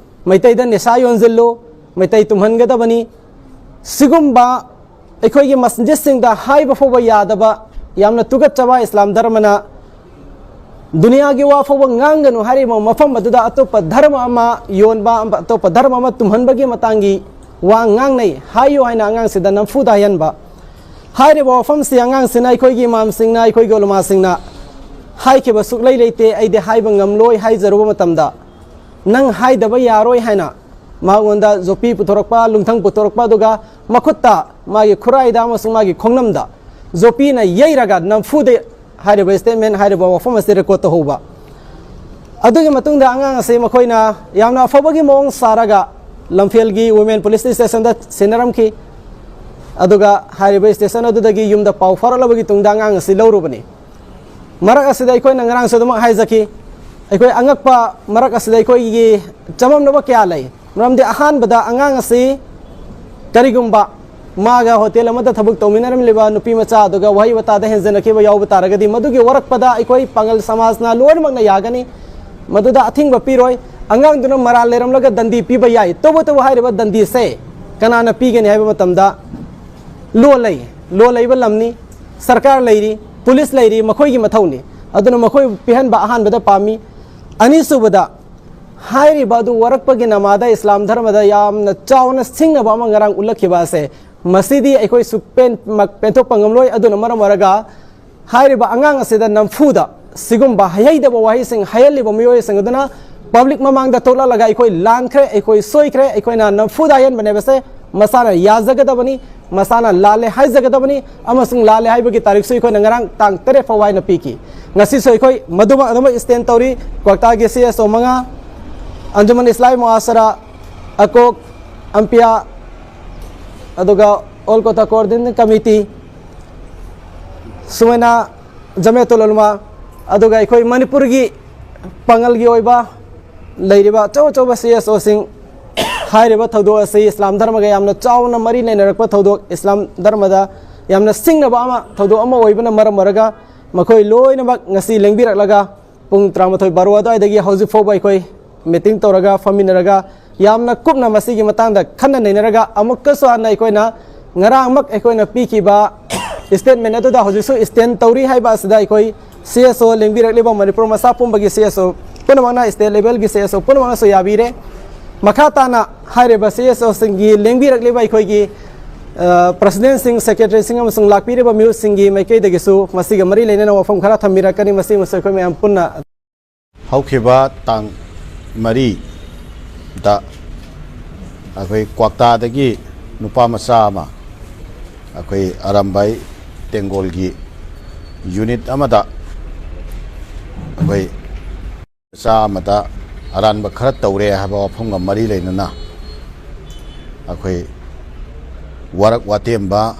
ꯃꯩꯇꯩꯗ ꯅꯤꯁꯥ ꯌꯣꯟꯁꯤꯜꯂꯨ, ꯃꯩꯇꯩ ꯇꯨꯝꯍꯟꯒꯗꯕꯅꯤ, ꯁꯤꯒꯨꯝꯕ ꯑꯩꯈꯣꯏꯒꯤ ꯃꯁꯖꯤꯗꯁꯤꯡꯗ ꯍꯥꯏꯕ ꯐꯥꯎꯕ ꯌꯥꯗꯕ, ꯌꯥꯝꯅ ꯇꯨꯀꯠꯆꯕ ꯏꯁꯂꯥꯝ ꯙꯔꯃꯅ ꯗꯨꯅꯤꯌꯥꯒꯤ ꯋꯥ ꯐꯥꯎꯕ ꯉꯥꯡꯒꯅꯨ ꯍꯥꯏꯔꯤꯕ ꯃꯐꯝ ꯑꯗꯨꯗ ꯑꯇꯣꯞꯄ ꯙꯔꯃ ꯑꯃ ꯌꯣꯟꯕ, ꯑꯇꯣꯞꯄ ꯙꯔꯃ ꯑꯃ ꯇꯨꯝꯍꯟꯕꯒꯤ ꯃꯇꯥꯡꯒꯤ ꯋꯥ ꯉꯥꯡꯅꯩ ꯍꯥꯏꯌꯨ ꯍꯥꯏꯅ ꯑꯉꯥꯡꯁꯤꯗ ꯅꯝꯐꯨꯗ ꯍꯥꯏꯍꯟꯕ꯫ ꯍꯥꯏꯔꯤꯕ ꯋꯥꯐꯝꯁꯤ ꯑꯉꯥꯡꯁꯤꯅ ꯑꯩꯈꯣꯏꯒꯤ ꯏꯃꯥꯝꯁꯤꯡꯅ, ꯑꯩꯈꯣꯏꯒꯤ ꯎꯂꯃꯥꯁꯤꯡꯅ ꯍꯥꯏꯈꯤꯕ ꯁꯨꯛꯂꯩ ꯂꯩꯇꯦ, ꯑꯩꯗꯤ ꯍꯥꯏꯕ ꯉꯝꯂꯣꯏ ꯍꯥꯏꯖꯔꯨꯕ ꯃꯇꯝꯗ, ꯅꯪ ꯍꯥꯏꯗꯕ ꯌꯥꯔꯣꯏ ꯍꯥꯏꯅ ꯃꯉꯣꯟꯗ ꯖꯣꯄꯤ ꯄꯨꯊꯣꯔꯛꯄ, ꯂꯨꯡꯊꯪ ꯄꯨꯊꯣꯔꯛꯄ, ꯑꯗꯨꯒ ꯃꯈꯨꯠꯇ, ꯃꯥꯒꯤ ꯈꯨꯔꯥꯏꯗ ꯑꯃꯁꯨꯡ ꯃꯥꯒꯤ ꯈꯣꯡꯅꯝꯗ ꯖꯣꯄꯤꯅ ꯌꯩꯔꯒ ꯅꯝꯐꯨꯗ ꯍꯥꯏꯔꯤꯕ ꯁ꯭ꯇꯦꯠꯃꯦꯟ, ꯍꯥꯏꯔꯤꯕ ꯋꯥꯐꯝ ꯑꯁꯤ ꯔꯦꯀꯣꯔꯠ ꯇꯧꯍꯧꯕ꯫ ꯑꯗꯨꯒꯤ ꯃꯇꯨꯡꯗ ꯑꯉꯥꯡ ꯑꯁꯤ ꯃꯈꯣꯏꯅ ꯌꯥꯝꯅ ꯑꯐꯕꯒꯤ ꯃꯑꯣꯡ ꯁꯥꯔꯒ ꯂꯝꯐꯦꯜꯒꯤ ꯋꯨꯃꯦꯟ ꯄꯨꯂꯤꯁ ꯁ꯭ꯇꯦꯁꯟꯗ ꯁꯤꯟꯅꯔꯝꯈꯤ꯫ ꯑꯗꯨꯒ ꯍꯥꯏꯔꯤꯕ ꯁ꯭ꯇꯦꯁꯟ ꯑꯗꯨꯗꯒꯤ ꯌꯨꯝꯗ ꯄꯥꯎ ꯐꯥꯎꯔꯛꯂꯕꯒꯤ ꯇꯨꯡꯗ ꯑꯉꯥꯡ ꯑꯁꯤ ꯂꯧꯔꯨꯕꯅꯤ꯫ ꯃꯔꯛ ꯑꯁꯤꯗ ꯑꯩꯈꯣꯏꯅ ꯉꯔꯥꯡꯁꯨ ꯑꯗꯨꯃꯛ ꯍꯥꯏꯖꯈꯤ, ꯑꯩꯈꯣꯏ ꯑꯉꯛꯄ ꯃꯔꯛ ꯑꯁꯤꯗ ꯑꯩꯈꯣꯏꯒꯤ ꯆꯃꯝꯅꯕ ꯀꯌꯥ ꯂꯩ꯫ ꯃꯔꯝꯗꯤ ꯑꯍꯥꯟꯕꯗ ꯑꯉꯥꯡ ꯑꯁꯤ ꯀꯔꯤꯒꯨꯝꯕ ꯃꯥꯒ ꯍꯣꯇꯦꯜ ꯑꯃꯗ ꯊꯕꯛ ꯇꯧꯃꯤꯟꯅꯔꯝꯂꯤꯕ ꯅꯨꯄꯤ ꯃꯆꯥ ꯑꯗꯨꯒ ꯋꯥꯍꯩ ꯋꯥꯇꯥꯗ ꯍꯦꯟꯖꯟꯅꯈꯤꯕ ꯌꯥꯎꯕ ꯇꯥꯔꯒꯗꯤ, ꯃꯗꯨꯒꯤ ꯋꯥꯔꯛꯄꯗ ꯑꯩꯈꯣꯏ ꯄꯥꯡꯒꯜ ꯁꯃꯥꯖꯅ ꯂꯣꯏꯅꯃꯛꯅ ꯌꯥꯒꯅꯤ, ꯃꯗꯨꯗ ꯑꯊꯤꯡꯕ ꯄꯤꯔꯣꯏ꯫ ꯑꯉꯥꯡꯗꯨꯅ ꯃꯔꯥꯜ ꯂꯩꯔꯝꯂꯒ ꯗꯟꯗꯤ ꯄꯤꯕ ꯌꯥꯏ, ꯇꯧꯕꯇꯕꯨ ꯍꯥꯏꯔꯤꯕ ꯗꯟꯗꯤꯁꯦ ꯀꯅꯥꯅ ꯄꯤꯒꯅꯤ ꯍꯥꯏꯕ ꯃꯇꯝꯗ, ꯂꯣ ꯂꯩ, ꯂꯣ ꯂꯩꯕ ꯂꯝꯅꯤ, ꯁꯔꯀꯥꯔ ꯂꯩꯔꯤ, ꯄꯨꯂꯤꯁ ꯂꯩꯔꯤ, ꯃꯈꯣꯏꯒꯤ ꯃꯊꯧꯅꯤ꯫ ꯑꯗꯨꯅ ꯃꯈꯣꯏ ꯄꯤꯍꯟꯕ ꯑꯍꯥꯟꯕꯗ ꯄꯥꯝꯃꯤ꯫ ꯑꯅꯤꯁꯨꯕꯗ, ꯍꯥꯏꯔꯤꯕ ꯑꯗꯨ ꯋꯥꯔꯛꯄꯒꯤ ꯅꯃꯥꯗ ꯏꯁꯂꯥꯝ ꯙꯔꯃꯗ ꯌꯥꯝꯅ ꯆꯥꯎꯅ ꯁꯤꯡꯅꯕ ꯑꯃ ꯉꯔꯥꯡ ꯎꯠꯂꯛꯈꯤꯕ ꯑꯁꯦ, ꯃꯁꯤꯗꯤ ꯑꯩꯈꯣꯏ ꯁꯨꯛꯄꯦꯟ-, ꯃꯛ-, ꯄꯦꯟꯊꯣꯛꯄ ꯉꯝꯂꯣꯏ꯫ ꯑꯗꯨꯅ ꯃꯔꯝ ꯑꯣꯏꯔꯒ ꯍꯥꯏꯔꯤꯕ ꯑꯉꯥꯡ ꯑꯁꯤꯗ ꯅꯝꯐꯨꯗ ꯁꯤꯒꯨꯝꯕ ꯍꯩꯍꯩꯗꯕ ꯋꯥꯍꯩꯁꯤꯡ ꯍꯥꯏꯍꯜꯂꯤꯕ ꯃꯤꯑꯣꯏꯁꯤꯡ ꯑꯗꯨꯅ ꯄꯕ꯭ꯂꯤꯛ ꯃꯃꯥꯡꯗ ꯊꯣꯛꯂꯛꯂꯒ ꯑꯩꯈꯣꯏ ꯂꯥꯟꯈ꯭ꯔꯦ, ꯑꯩꯈꯣꯏ ꯁꯣꯏꯈ꯭ꯔꯦ, ꯑꯩꯈꯣꯏꯅ ꯅꯝꯐꯨꯗ ꯍꯥꯏꯍꯟꯕꯅꯦꯕꯁꯦ ꯃꯁꯥꯅ ꯌꯥꯖꯒꯗꯕꯅꯤ, ꯃꯁꯥꯅ ꯂꯥꯜꯂꯦ ꯍꯥꯏꯖꯒꯗꯕꯅꯤ꯫ ꯑꯃꯁꯨꯡ ꯂꯥꯜꯂꯦ ꯍꯥꯏꯕꯒꯤ ꯇꯥꯔꯤꯛꯁꯨ ꯑꯩꯈꯣꯏꯅ ꯉꯔꯥꯡ ꯇꯥꯡ ꯇꯔꯦꯠ ꯐꯥꯎꯕ ꯍꯥꯏꯅ ꯄꯤꯈꯤ꯫ ꯉꯁꯤꯁꯨ ꯑꯩꯈꯣꯏ ꯃꯗꯨꯃꯛ ꯑꯗꯨꯃꯛ ꯁ꯭ꯇꯦꯟ ꯇꯧꯔꯤ꯫ ꯀ꯭ꯋꯥꯛꯇꯥꯒꯤ ꯁꯤ ꯑꯦꯁ ꯑꯣ ꯃꯉꯥ, ꯑꯟꯖꯨꯃꯟ ꯏꯁꯂꯥꯃꯤ ꯃꯨꯑꯥꯁꯔꯥ, ꯑꯀꯣꯛ, ꯑꯝꯄꯤꯌꯥ, ꯑꯗꯨꯒ ꯑꯣꯜ ꯀꯣꯇꯥ ꯀꯣꯑꯣꯔꯗꯤꯅꯦꯁꯟ ꯀꯃꯤꯇꯤ, ꯁꯨꯃꯥꯏꯅ ꯖꯃꯦꯇꯨꯜ ꯎꯂꯃꯥ, ꯑꯗꯨꯒ ꯑꯩꯈꯣꯏ ꯃꯅꯤꯄꯨꯔꯒꯤ ꯄꯥꯉꯜꯒꯤ ꯑꯣꯏꯕ ꯂꯩꯔꯤꯕ ꯑꯆꯧ ꯑꯆꯧꯕ ꯁꯤ ꯑꯦꯁ ꯑꯣꯁꯤꯡ, ꯍꯥꯏꯔꯤꯕ ꯊꯧꯗꯣꯛ ꯑꯁꯤ ꯏꯁꯂꯥꯝ ꯙꯔꯃꯒ ꯌꯥꯝꯅ ꯆꯥꯎꯅ ꯃꯔꯤ ꯂꯩꯅꯔꯛꯄ ꯊꯧꯗꯣꯛ, ꯏꯁꯂꯥꯝ ꯙꯔꯃꯗ ꯌꯥꯝꯅ ꯁꯤꯡꯅꯕ ꯑꯃ, ꯊꯧꯗꯣꯛ ꯑꯃ ꯑꯣꯏꯕꯅ ꯃꯔꯝ ꯑꯣꯏꯔꯒ ꯃꯈꯣꯏ ꯂꯣꯏꯅꯃꯛ ꯉꯁꯤ ꯂꯦꯡꯕꯤꯔꯛꯂꯒ ꯄꯨꯡ ꯇꯔꯥꯃꯥꯊꯣꯏ ꯕꯥꯔꯣ ꯑꯗꯨꯋꯥꯏꯗꯒꯤ ꯍꯧꯖꯤꯛ ꯐꯥꯎꯕ ꯑꯩꯈꯣꯏ ꯃꯤꯇꯤꯡ ꯇꯧꯔꯒ, ꯐꯝꯃꯤꯟꯅꯔꯒ ꯌꯥꯝꯅ ꯀꯨꯞꯅ ꯃꯁꯤꯒꯤ ꯃꯇꯥꯡꯗ ꯈꯟꯅ ꯅꯩꯅꯔꯒ ꯑꯃꯨꯛꯀꯁꯨ ꯍꯟꯅ ꯑꯩꯈꯣꯏꯅ ꯉꯔꯥꯡꯃꯛ ꯑꯩꯈꯣꯏꯅ ꯄꯤꯈꯤꯕ ꯁ꯭ꯇꯦꯠꯃꯦꯟ ꯑꯗꯨꯗ ꯍꯧꯖꯤꯛꯁꯨ ꯁ꯭ꯇꯦꯟ ꯇꯧꯔꯤ ꯍꯥꯏꯕ ꯑꯁꯤꯗ ꯑꯩꯈꯣꯏ ꯁꯤ ꯑꯦꯁ ꯑꯣ ꯂꯦꯡꯕꯤꯔꯛꯂꯤꯕ ꯃꯅꯤꯄꯨꯔ ꯃꯆꯥ ꯄꯨꯝꯕꯒꯤ ꯁꯤ ꯑꯦꯁ ꯑꯣ ꯄꯨꯝꯅꯃꯛꯅ, ꯁ꯭ꯇꯦꯠ ꯂꯦꯚꯦꯜꯒꯤ ꯁꯤ ꯑꯦꯁ ꯑꯣ ꯄꯨꯝꯅꯃꯛꯅꯁꯨ ꯌꯥꯕꯤꯔꯦ꯫ ꯃꯈꯥ ꯇꯥꯅ ꯍꯥꯏꯔꯤꯕ ꯁꯤ ꯑꯦꯁ ꯑꯣꯁꯤꯡꯒꯤ ꯂꯦꯡꯕꯤꯔꯛꯂꯤꯕ ꯑꯩꯈꯣꯏꯒꯤ, ꯑ, ꯄ꯭ꯔꯁꯤꯗꯦꯟꯁꯤꯡ, ꯁꯦꯀ꯭ꯔꯦꯇꯔꯤꯁꯤꯡ ꯑꯃꯁꯨꯡ ꯂꯥꯛꯄꯤꯔꯤꯕ ꯃꯤꯍꯨꯠꯁꯤꯡꯒꯤ ꯃꯥꯏꯀꯩꯗꯒꯤꯁꯨ ꯃꯁꯤꯒ ꯃꯔꯤ ꯂꯩꯅꯅ ꯋꯥꯐꯝ ꯈꯔ ꯊꯝꯕꯤꯔꯛꯀꯅꯤ꯫ ꯃꯁꯤꯃꯁꯨ ꯑꯩꯈꯣꯏ ꯃꯌꯥꯝ ꯄꯨꯟꯅ ꯍꯧꯈꯤꯕ ꯇꯥꯡ ꯃꯔꯤꯗ ꯑꯩꯈꯣꯏ ꯀ꯭ꯋꯥꯛꯇꯥꯗꯒꯤ ꯅꯨꯄꯥ ꯃꯆꯥ ꯑꯃ ꯑꯩꯈꯣꯏ ꯑꯔꯥꯝꯕꯥꯏ ꯇꯦꯡꯒꯣꯜꯒꯤ ꯌꯨꯅꯤꯠ ꯑꯃꯗ ꯑꯩꯈꯣꯏ ꯃꯆꯥ ꯑꯃꯗ ꯑꯔꯥꯟꯕ ꯈꯔ ꯇꯧꯔꯦ ꯍꯥꯏꯕ ꯋꯥꯐꯝꯒ ꯃꯔꯤ ꯂꯩꯅꯅ ꯑꯩꯈꯣꯏ ꯋꯥꯔꯛ ꯋꯥꯇꯦꯝꯕ,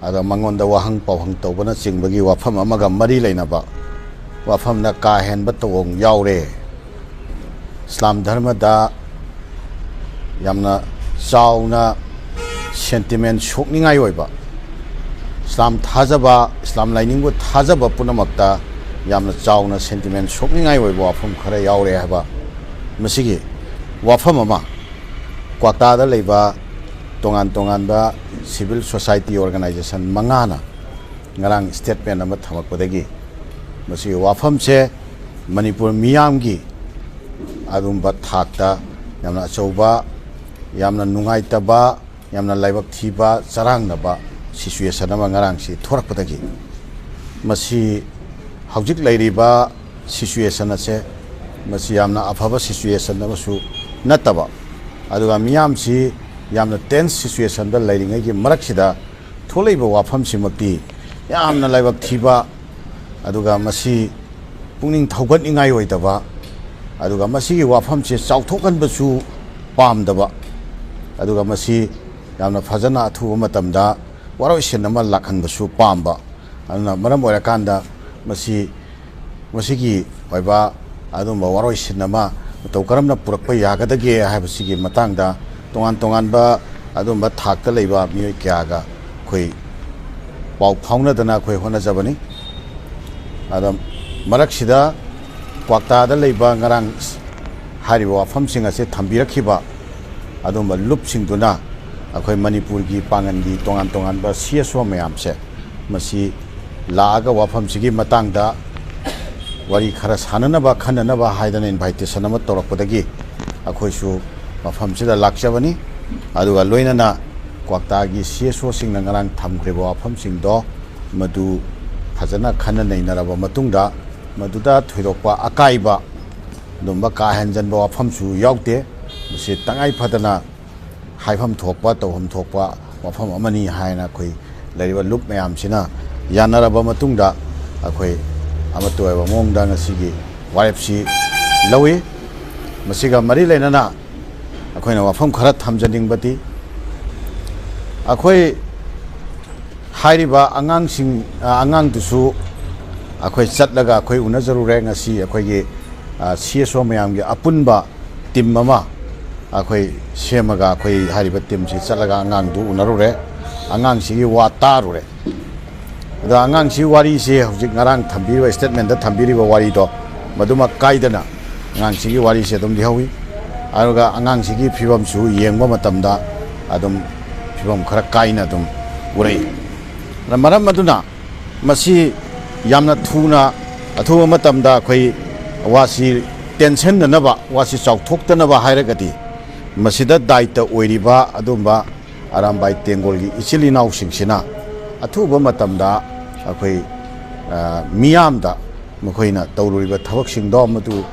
ꯑꯗ ꯃꯉꯣꯟꯗ ꯋꯥꯍꯪ ꯄꯥꯎꯍꯪ ꯇꯧꯕꯅꯆꯤꯡꯕꯒꯤ ꯋꯥꯐꯝ ꯑꯃꯒ ꯃꯔꯤ ꯂꯩꯅꯕ ꯋꯥꯐꯝꯗ ꯀꯥ ꯍꯦꯟꯕ ꯇꯧꯑꯣꯡ ꯌꯥꯎꯔꯦ꯫ ꯏꯁꯂꯥꯝ ꯙꯔꯃꯗ ꯌꯥꯝꯅ ꯆꯥꯎꯅ ꯁꯦꯟꯇꯤꯃꯦꯟ ꯁꯣꯛꯅꯤꯡꯉꯥꯏ ꯑꯣꯏꯕ, ꯏꯁꯂꯥꯝ ꯊꯥꯖꯕ, ꯏꯁꯂꯥꯝ ꯂꯥꯏꯅꯤꯡꯕꯨ ꯊꯥꯖꯕ ꯄꯨꯝꯅꯃꯛꯇ ꯌꯥꯝꯅ ꯆꯥꯎꯅ ꯁꯦꯟꯇꯤꯃꯦꯟ ꯁꯣꯛꯅꯤꯡꯉꯥꯏ ꯑꯣꯏꯕ ꯋꯥꯐꯝ ꯈꯔ ꯌꯥꯎꯔꯦ ꯍꯥꯏꯕ ꯃꯁꯤꯒꯤ ꯋꯥꯐꯝ ꯑꯃ ꯀ꯭ꯋꯥꯛꯇꯥꯗ ꯂꯩꯕ ꯇꯣꯉꯥꯟ ꯇꯣꯉꯥꯟꯕ ꯁꯤꯚꯤꯜ ꯁꯣꯁꯥꯏꯇꯤ ꯑꯣꯔꯒꯅꯥꯏꯖꯦꯁꯟ ꯃꯉꯥꯅ ꯉꯔꯥꯡ ꯁ꯭ꯇꯦꯠꯃꯦꯟ ꯑꯃ ꯊꯝꯃꯛꯄꯗꯒꯤ ꯃꯁꯤꯒꯤ ꯋꯥꯐꯝꯁꯦ ꯃꯅꯤꯄꯨꯔ ꯃꯤꯌꯥꯝꯒꯤ ꯑꯗꯨꯝꯕ ꯊꯥꯛꯇ ꯌꯥꯝꯅ ꯑꯆꯧꯕ, ꯌꯥꯝꯅ ꯅꯨꯡꯉꯥꯏꯇꯕ, ꯌꯥꯝꯅ ꯂꯥꯏꯕꯛ ꯊꯤꯕ, ꯆꯔꯥꯡꯅꯕ ꯁꯤꯆꯨꯋꯦꯁꯟ ꯑꯃ ꯉꯔꯥꯡꯁꯤ ꯊꯣꯔꯛꯄꯗꯒꯤ ꯃꯁꯤ ꯍꯧꯖꯤꯛ ꯂꯩꯔꯤꯕ ꯁꯤꯆꯨꯋꯦꯁꯟ ꯑꯁꯦ ꯃꯁꯤ ꯌꯥꯝꯅ ꯑꯐꯕ ꯁꯤꯆꯨꯋꯦꯁꯟ ꯑꯃꯁꯨ ꯅꯠꯇꯕ, ꯑꯗꯨꯒ ꯃꯤꯌꯥꯝꯁꯤ ꯌꯥꯝꯅ ꯇꯦꯟꯁ ꯁꯤꯆꯨꯋꯦꯁꯟꯗ ꯂꯩꯔꯤꯉꯩꯒꯤ ꯃꯔꯛꯁꯤꯗ ꯊꯣꯛꯂꯛꯏꯕ ꯋꯥꯐꯝꯁꯤꯃꯛꯇꯤ ꯌꯥꯝꯅ ꯂꯥꯏꯕꯛ ꯊꯤꯕ, ꯑꯗꯨꯒ ꯃꯁꯤ ꯄꯨꯛꯅꯤꯡ ꯊꯧꯒꯠꯅꯤꯡꯉꯥꯏ ꯑꯣꯏꯗꯕ, ꯑꯗꯨꯒ ꯃꯁꯤꯒꯤ ꯋꯥꯐꯝꯁꯦ ꯆꯥꯎꯊꯣꯛꯍꯟꯕꯁꯨ ꯄꯥꯝꯗꯕ, ꯑꯗꯨꯒ ꯃꯁꯤ ꯌꯥꯝꯅ ꯐꯖꯅ ꯑꯊꯨꯕ ꯃꯇꯝꯗ ꯋꯥꯔꯣꯏꯁꯤꯟ ꯑꯃ ꯂꯥꯛꯍꯟꯕꯁꯨ ꯄꯥꯝꯕ꯫ ꯑꯗꯨꯅ ꯃꯔꯝ ꯑꯣꯏꯔꯀꯥꯟꯗ ꯃꯁꯤ, ꯃꯁꯤꯒꯤ ꯑꯣꯏꯕ ꯑꯗꯨꯝꯕ ꯋꯥꯔꯣꯏꯁꯤꯟ ꯑꯃ ꯃꯇꯧ ꯀꯔꯝꯅ ꯄꯨꯔꯛꯄ ꯌꯥꯒꯗꯒꯦ ꯍꯥꯏꯕꯁꯤꯒꯤ ꯃꯇꯥꯡꯗ ꯇꯣꯉꯥꯟ ꯇꯣꯉꯥꯟꯕ ꯑꯗꯨꯝꯕ ꯊꯥꯛꯇ ꯂꯩꯕ ꯃꯤꯑꯣꯏ ꯀꯌꯥꯒ ꯑꯩꯈꯣꯏ ꯄꯥꯎ ꯐꯥꯎꯅꯗꯅ ꯑꯩꯈꯣꯏ ꯍꯣꯠꯅꯖꯕꯅꯤ꯫ ꯑꯗ ꯃꯔꯛꯁꯤꯗ ꯀ꯭ꯋꯥꯛꯇꯥꯗ ꯂꯩꯕ ꯉꯔꯥꯡ ꯍꯥꯏꯔꯤꯕ ꯋꯥꯐꯝꯁꯤꯡ ꯑꯁꯤ ꯊꯝꯕꯤꯔꯛꯈꯤꯕ ꯑꯗꯨꯝꯕ ꯂꯨꯞꯁꯤꯡꯗꯨꯅ ꯑꯩꯈꯣꯏ ꯃꯅꯤꯄꯨꯔꯒꯤ ꯄꯥꯡꯒꯜꯒꯤ ꯇꯣꯉꯥꯟ ꯇꯣꯉꯥꯟꯕ ꯁꯤ ꯑꯦꯁ ꯑꯣ ꯃꯌꯥꯝꯁꯦ ꯃꯁꯤ ꯂꯥꯛꯑꯒ ꯋꯥꯐꯝꯁꯤꯒꯤ ꯃꯇꯥꯡꯗ ꯋꯥꯔꯤ ꯈꯔ ꯁꯥꯟꯅꯅꯕ, ꯈꯟꯅꯅꯕ ꯍꯥꯏꯗꯅ ꯏꯟꯚꯥꯏꯇꯦꯁꯟ ꯑꯃ ꯇꯧꯔꯛꯄꯗꯒꯤ ꯑꯩꯈꯣꯏꯁꯨ ꯃꯐꯝꯁꯤꯗ ꯂꯥꯛꯆꯕꯅꯤ꯫ ꯑꯗꯨꯒ ꯂꯣꯏꯅꯅ ꯀ꯭ꯋꯥꯛꯇꯥꯒꯤ ꯁꯤ ꯑꯦꯁ ꯑꯣꯁꯤꯡꯅ ꯉꯔꯥꯡ ꯊꯝꯈ꯭ꯔꯤꯕ ꯋꯥꯐꯝꯁꯤꯡꯗꯣ ꯃꯗꯨ ꯐꯖꯅ ꯈꯟꯅ ꯅꯩꯅꯔꯕ ꯃꯇꯨꯡꯗ ꯃꯗꯨꯗ ꯊꯣꯏꯗꯣꯛꯄ ꯑꯀꯥꯏꯕ ꯑꯗꯨꯝꯕ ꯀꯥ ꯍꯦꯟꯖꯟꯕ ꯋꯥꯐꯝꯁꯨ ꯌꯥꯎꯗꯦ꯫ ꯃꯁꯤ ꯇꯉꯥꯏ ꯐꯗꯅ ꯍꯥꯏꯐꯝ ꯊꯣꯛꯄ, ꯇꯧꯐꯝ ꯊꯣꯛꯄ ꯋꯥꯐꯝ ꯑꯃꯅꯤ ꯍꯥꯏꯅ ꯑꯩꯈꯣꯏ ꯂꯩꯔꯤꯕ ꯂꯨꯞ ꯃꯌꯥꯝꯁꯤꯅ ꯌꯥꯅꯔꯕ ꯃꯇꯨꯡꯗ ꯑꯩꯈꯣꯏ ꯑꯃꯠꯇ ꯑꯣꯏꯕ ꯃꯑꯣꯡꯗ ꯉꯁꯤꯒꯤ ꯋꯥꯔꯦꯞꯁꯤ ꯂꯧꯏ꯫ ꯃꯁꯤꯒ ꯃꯔꯤ ꯂꯩꯅꯅ ꯑꯩꯈꯣꯏꯅ ꯋꯥꯐꯝ ꯈꯔ ꯊꯝꯖꯅꯤꯡꯕꯗꯤ, ꯑꯩꯈꯣꯏ ꯍꯥꯏꯔꯤꯕ ꯑꯉꯥꯡꯁꯤꯡ, ꯑ, ꯑꯉꯥꯡꯗꯨꯁꯨ ꯑꯩꯈꯣꯏ ꯆꯠꯂꯒ ꯑꯩꯈꯣꯏ ꯎꯅꯖꯔꯨꯔꯦ꯫ ꯉꯁꯤ ꯑꯩꯈꯣꯏꯒꯤ, ꯑ, ꯁꯤ ꯑꯦꯁ ꯑꯣ ꯃꯌꯥꯝꯒꯤ ꯑꯄꯨꯟꯕ ꯇꯤꯝ ꯑꯃ ꯑꯩꯈꯣꯏ ꯁꯦꯝꯃꯒ ꯑꯩꯈꯣꯏ ꯍꯥꯏꯔꯤꯕ ꯇꯤꯝꯁꯤ ꯆꯠꯂꯒ ꯑꯉꯥꯡꯗꯨ ꯎꯅꯔꯨꯔꯦ, ꯑꯉꯥꯡꯁꯤꯒꯤ ꯋꯥ ꯇꯥꯔꯨꯔꯦ꯫ ꯑꯗꯣ ꯑꯉꯥꯡꯁꯤ ꯋꯥꯔꯤꯁꯦ ꯍꯧꯖꯤꯛ ꯉꯔꯥꯡ ꯊꯝꯕꯤꯔꯤꯕ, ꯁ꯭ꯇꯦꯠꯃꯦꯟꯗ ꯊꯝꯕꯤꯔꯤꯕ ꯋꯥꯔꯤꯗꯣ ꯃꯗꯨꯃꯛ ꯀꯥꯏꯗꯅ ꯑꯉꯥꯡꯁꯤꯒꯤ ꯋꯥꯔꯤꯁꯦ ꯑꯗꯨꯝ ꯂꯤꯍꯧꯏ꯫ ꯑꯗꯨꯒ ꯑꯉꯥꯡꯁꯤꯒꯤ ꯐꯤꯕꯝꯁꯨ ꯌꯦꯡꯕ ꯃꯇꯝꯗ ꯑꯗꯨꯝ ꯐꯤꯕꯝ ꯈꯔ ꯀꯥꯏꯅ ꯑꯗꯨꯝ ꯎꯔꯛꯏ꯫ ꯑꯗ ꯃꯔꯝ ꯑꯗꯨꯅ ꯃꯁꯤ ꯌꯥꯝꯅ ꯊꯨꯅ, ꯑꯊꯨꯕ ꯃꯇꯝꯗ ꯑꯩꯈꯣꯏ ꯋꯥꯁꯤ ꯇꯦꯟꯁꯟꯅꯅꯕ, ꯋꯥꯁꯤ ꯆꯥꯎꯊꯣꯛꯇꯅꯕ ꯍꯥꯏꯔꯒꯗꯤ ꯃꯁꯤꯗ ꯗꯥꯏꯇ ꯑꯣꯏꯔꯤꯕ ꯑꯗꯨꯝꯕ ꯑꯔꯥꯝꯕꯥꯏ ꯇꯦꯡꯒꯣꯜꯒꯤ ꯏꯆꯤꯜ ꯏꯅꯥꯎꯁꯤꯡꯁꯤꯅ ꯑꯊꯨꯕ ꯃꯇꯝꯗ ꯑꯩꯈꯣꯏ ꯃꯤꯌꯥꯝꯗ ꯃꯈꯣꯏꯅ ꯇꯧꯔꯨꯔꯤꯕ ꯊꯕꯛꯁꯤꯡꯗꯣ ꯃꯗꯨ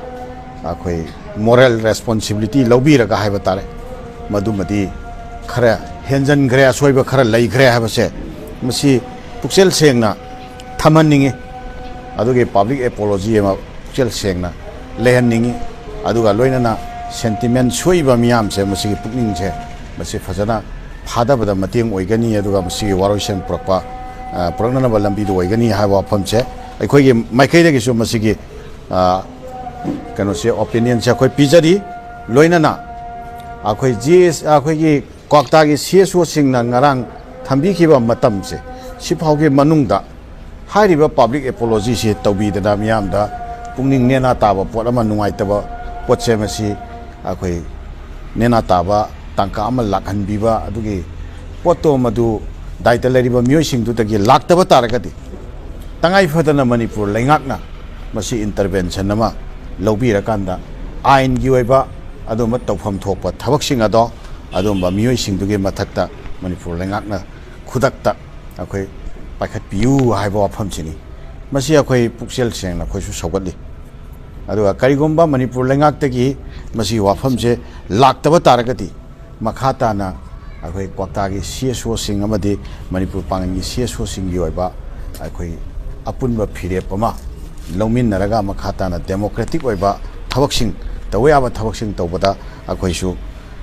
ꯑꯩꯈꯣꯏ moral responsibility ꯂꯧꯕꯤꯔꯒ ꯍꯥꯏꯕ ꯇꯥꯔꯦ, ꯃꯗꯨꯃꯗꯤ ꯈꯔ ꯍꯦꯟꯖꯟꯈ꯭ꯔꯦ, ꯑꯁꯣꯏꯕ ꯈꯔ ꯂꯩꯈ꯭ꯔꯦ ꯍꯥꯏꯕꯁꯦ ꯃꯁꯤ ꯄꯨꯛꯆꯦꯜ ꯁꯦꯡꯅ ꯊꯝꯍꯟꯅꯤꯡꯉꯤ꯫ ꯑꯗꯨꯒꯤ public apology ꯑꯃ ꯄꯨꯛꯆꯦꯜ ꯁꯦꯡꯅ ꯂꯩꯍꯟꯅꯤꯡꯉꯤ꯫ ꯑꯗꯨꯒ ꯂꯣꯏꯅꯅ sentiment ꯁꯣꯛꯏꯕ ꯃꯤꯌꯥꯝꯁꯦ, ꯃꯁꯤꯒꯤ ꯄꯨꯛꯅꯤꯡꯁꯦ, ꯃꯁꯤ ꯐꯖꯅ ꯐꯥꯗꯕꯗ ꯃꯇꯦꯡ ꯑꯣꯏꯒꯅꯤ꯫ ꯑꯗꯨꯒ ꯃꯁꯤꯒꯤ ꯋꯥꯔꯣꯏꯁꯤꯟ ꯄꯨꯔꯛꯄ, ꯄꯨꯔꯛꯅꯅꯕ ꯂꯝꯕꯤꯗ ꯑꯣꯏꯒꯅꯤ ꯍꯥꯏꯕ ꯋꯥꯐꯝꯁꯦ ꯑꯩꯈꯣꯏꯒꯤ ꯃꯥꯏꯀꯩꯗꯒꯤꯁꯨ ꯃꯁꯤꯒꯤ ꯀꯩꯅꯣꯁꯦ, opinionꯁꯦ ꯑꯩꯈꯣꯏ ꯄꯤꯖꯔꯤ꯫ ꯂꯣꯏꯅꯅ ꯑꯩꯈꯣꯏ ꯖꯤ ꯑꯦꯁ ꯑꯩꯈꯣꯏꯒꯤ ꯀ꯭ꯋꯥꯛꯇꯥꯒꯤ ꯁꯤ ꯑꯦꯁ ꯑꯣꯁꯤꯡꯅ ꯉꯔꯥꯡ ꯊꯝꯕꯤꯈꯤꯕ ꯃꯇꯝꯁꯦ, ꯁꯤꯐꯥꯎꯒꯤ ꯃꯅꯨꯡꯗ ꯍꯥꯏꯔꯤꯕ public apologyꯁꯤ ꯇꯧꯕꯤꯗꯅ ꯃꯤꯌꯥꯝꯗ ꯄꯨꯛꯅꯤꯡ ꯅꯦꯅꯥ ꯇꯥꯕ ꯄꯣꯠ ꯑꯃ, ꯅꯨꯡꯉꯥꯏꯇꯕ ꯄꯣꯠꯁꯦ ꯃꯁꯤ ꯑꯩꯈꯣꯏ ꯅꯦꯅꯥ ꯇꯥꯕ ꯇꯥꯡꯀꯛ ꯑꯃ ꯂꯥꯛꯍꯟꯕꯤꯕ, ꯑꯗꯨꯒꯤ ꯄꯣꯠꯇꯣ ꯃꯗꯨ ꯗꯥꯏꯇ ꯂꯩꯔꯤꯕ ꯃꯤꯑꯣꯏꯁꯤꯡꯗꯨꯗꯒꯤ ꯂꯥꯛꯇꯕ ꯇꯥꯔꯒꯗꯤ, ꯇꯉꯥꯏ ꯐꯗꯅ ꯃꯅꯤꯄꯨꯔ ꯂꯩꯉꯥꯛꯅ ꯃꯁꯤ intervention ꯑꯃ ꯂꯧꯕꯤꯔꯀꯥꯟꯗ ꯑꯥꯏꯟꯒꯤ ꯑꯣꯏꯕ ꯑꯗꯨꯝꯕ ꯇꯧꯐꯝ ꯊꯣꯛꯄ ꯊꯕꯛꯁꯤꯡ ꯑꯗꯣ ꯑꯗꯨꯝꯕ ꯃꯤꯑꯣꯏꯁꯤꯡꯗꯨꯒꯤ ꯃꯊꯛꯇ ꯃꯅꯤꯄꯨꯔ ꯂꯩꯉꯥꯛꯅ ꯈꯨꯗꯛꯇ ꯑꯩꯈꯣꯏ ꯄꯥꯏꯈꯠꯄꯤꯌꯨ ꯍꯥꯏꯕ ꯋꯥꯐꯝꯁꯤꯅꯤ꯫ ꯃꯁꯤ ꯑꯩꯈꯣꯏ ꯄꯨꯛꯆꯦꯜ ꯁꯦꯡꯅ ꯑꯩꯈꯣꯏꯁꯨ ꯁꯧꯒꯠꯂꯤ꯫ ꯑꯗꯨꯒ ꯀꯔꯤꯒꯨꯝꯕ ꯃꯅꯤꯄꯨꯔ ꯂꯩꯉꯥꯛꯇꯒꯤ ꯃꯁꯤꯒꯤ ꯋꯥꯐꯝꯁꯦ ꯂꯥꯛꯇꯕ ꯇꯥꯔꯒꯗꯤ, ꯃꯈꯥ ꯇꯥꯅ ꯑꯩꯈꯣꯏ ꯀ꯭ꯋꯥꯛꯇꯥꯒꯤ ꯁꯤ ꯑꯦꯁ ꯑꯣꯁꯤꯡ ꯑꯃꯗꯤ ꯃꯅꯤꯄꯨꯔ ꯄꯥꯡꯒꯟꯒꯤ ꯁꯤ ꯑꯦꯁ ꯑꯣꯁꯤꯡꯒꯤ ꯑꯣꯏꯕ ꯑꯩꯈꯣꯏ ꯑꯄꯨꯟꯕ ꯐꯤꯔꯦꯞ ꯑꯃ ꯂꯧꯃꯤꯟꯅꯔꯒ ꯃꯈꯥ ꯇꯥꯅ democratic ꯑꯣꯏꯕ ꯊꯕꯛꯁꯤꯡ, ꯇꯧꯕ ꯌꯥꯕ ꯊꯕꯛꯁꯤꯡ ꯇꯧꯕꯗ ꯑꯩꯈꯣꯏꯁꯨ,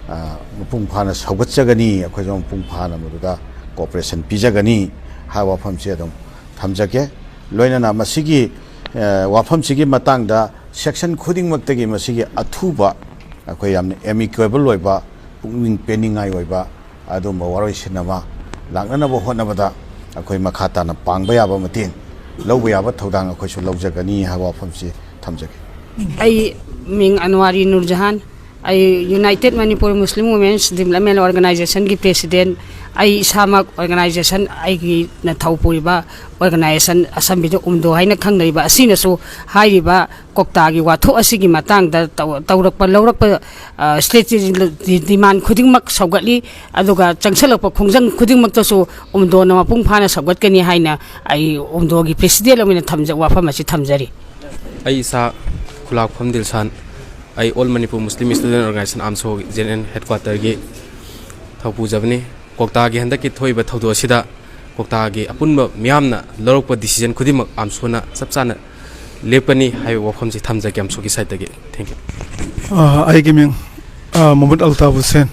ꯑ, ꯃꯄꯨꯡ ꯐꯥꯅ ꯁꯧꯒꯠꯆꯒꯅꯤ, ꯑꯩꯈꯣꯏꯁꯨ ꯃꯄꯨꯡ ꯐꯥꯅ ꯃꯗꯨꯗ cooperation ꯄꯤꯖꯒꯅꯤ ꯍꯥꯏꯕ ꯋꯥꯐꯝꯁꯤ ꯑꯗꯨꯝ ꯊꯝꯖꯒꯦ꯫ ꯂꯣꯏꯅꯅ ꯃꯁꯤꯒꯤ, ꯑ, ꯋꯥꯐꯝꯁꯤꯒꯤ ꯃꯇꯥꯡꯗ section ꯈꯨꯗꯤꯡꯃꯛꯇꯒꯤ ꯃꯁꯤꯒꯤ ꯑꯊꯨꯕ, ꯑꯩꯈꯣꯏ ꯌꯥꯝꯅ amicable ꯑꯣꯏꯕ, ꯄꯨꯛꯅꯤꯡ ꯄꯦꯟꯅꯤꯡꯉꯥꯏ ꯑꯣꯏꯕ ꯑꯗꯨꯝꯕ ꯋꯥꯔꯣꯏꯁꯤꯟ ꯑꯃ ꯂꯥꯛꯅꯅꯕ ꯍꯣꯠꯅꯕꯗ ꯑꯩꯈꯣꯏ ꯃꯈꯥ ꯇꯥꯅ ꯄꯥꯡꯕ ꯌꯥꯕ ꯃꯇꯦꯡ ꯂꯧꯕ ꯌꯥꯕ ꯊꯧꯗꯥꯡ ꯑꯩꯈꯣꯏꯁꯨ ꯂꯧꯖꯒꯅꯤ ꯍꯥꯏꯕ ꯋꯥꯐꯝꯁꯤ ꯊꯝꯖꯒꯦ꯫ ꯑꯩ ꯃꯤꯡ ꯑꯟꯋꯥꯔꯤ ꯅꯨꯔꯖꯍꯥꯟ, ꯑꯩ United Manipur Muslim Women's Development Organizationꯒꯤ president꯫ ꯑꯩ ꯏꯁꯥꯃꯛ ꯑꯣꯔꯒꯅꯥꯏꯖꯦꯁꯟ, ꯑꯩꯒꯤꯅ ꯊꯧ ꯄꯨꯔꯤꯕ ꯑꯣꯔꯒꯅꯥꯏꯖꯦꯁꯟ ꯑꯁꯝꯕꯤꯗ ꯎꯝꯗꯣ ꯍꯥꯏꯅ ꯈꯪꯅꯔꯤꯕ ꯑꯁꯤꯅꯁꯨ ꯍꯥꯏꯔꯤꯕ ꯀꯣꯛꯇꯥꯒꯤ ꯋꯥꯊꯣꯛ ꯑꯁꯤꯒꯤ ꯃꯇꯥꯡꯗ ꯇꯧ-, ꯇꯧꯔꯛꯄ, ꯂꯧꯔꯛꯄ, ꯑ, ꯁ꯭ꯇꯦꯠꯀꯤ ꯗꯤꯃꯥꯟ ꯈꯨꯗꯤꯡꯃꯛ ꯁꯧꯒꯠꯂꯤ꯫ ꯑꯗꯨꯒ ꯆꯪꯁꯤꯜꯂꯛꯄ ꯈꯣꯡꯖꯪ ꯈꯨꯗꯤꯡꯃꯛꯇꯁꯨ ꯎꯝꯗꯣꯅ ꯃꯄꯨꯡ ꯐꯥꯅ ꯁꯧꯒꯠꯀꯅꯤ ꯍꯥꯏꯅ ꯑꯩ ꯎꯝꯗꯣꯒꯤ ꯄ꯭ꯔꯦꯁꯤꯗꯦꯟ ꯑꯣꯏꯅ ꯊꯝꯖ-, ꯋꯥꯐꯝ ꯑꯁꯤ ꯊꯝꯖꯔꯤ꯫ ꯑꯩ ꯏꯁꯥ ꯈꯨꯂꯥꯛꯐꯝ ꯗꯤꯜꯁꯥꯟ, ꯑꯩ all Manipur Muslim student organisation, AMSO, J N N ꯍꯦꯗꯀ꯭ꯋꯥꯇꯔꯒꯤ ꯊꯧꯄꯨꯖꯕꯅꯤ꯫ ꯀꯣꯛꯇꯥꯒꯤ ꯍꯟꯗꯛꯀꯤ ꯊꯣꯛꯏꯕ ꯊꯧꯗꯣꯛ ꯑꯁꯤꯗ ꯀꯣꯛꯇꯥꯒꯤ ꯑꯄꯨꯟꯕ ꯃꯤꯌꯥꯝꯅ ꯂꯧꯔꯛꯄ ꯗꯤꯁꯤꯖꯟ ꯈꯨꯗꯤꯡꯃꯛ ꯑꯥꯝꯁꯣꯅ ꯆꯞ ꯆꯥꯅ ꯂꯦꯞꯀꯅꯤ ꯍꯥꯏꯕ ꯋꯥꯐꯝꯁꯤ ꯊꯝꯖꯒꯦ ꯑꯥꯝꯁꯣꯒꯤ ꯁꯥꯏꯠꯇꯒꯤ꯫ Thank you꯫ ꯑ, ꯑꯩꯒꯤ ꯃꯤꯡ, ꯑ, ꯃꯨꯍꯝꯃꯗ Altaf Hussain,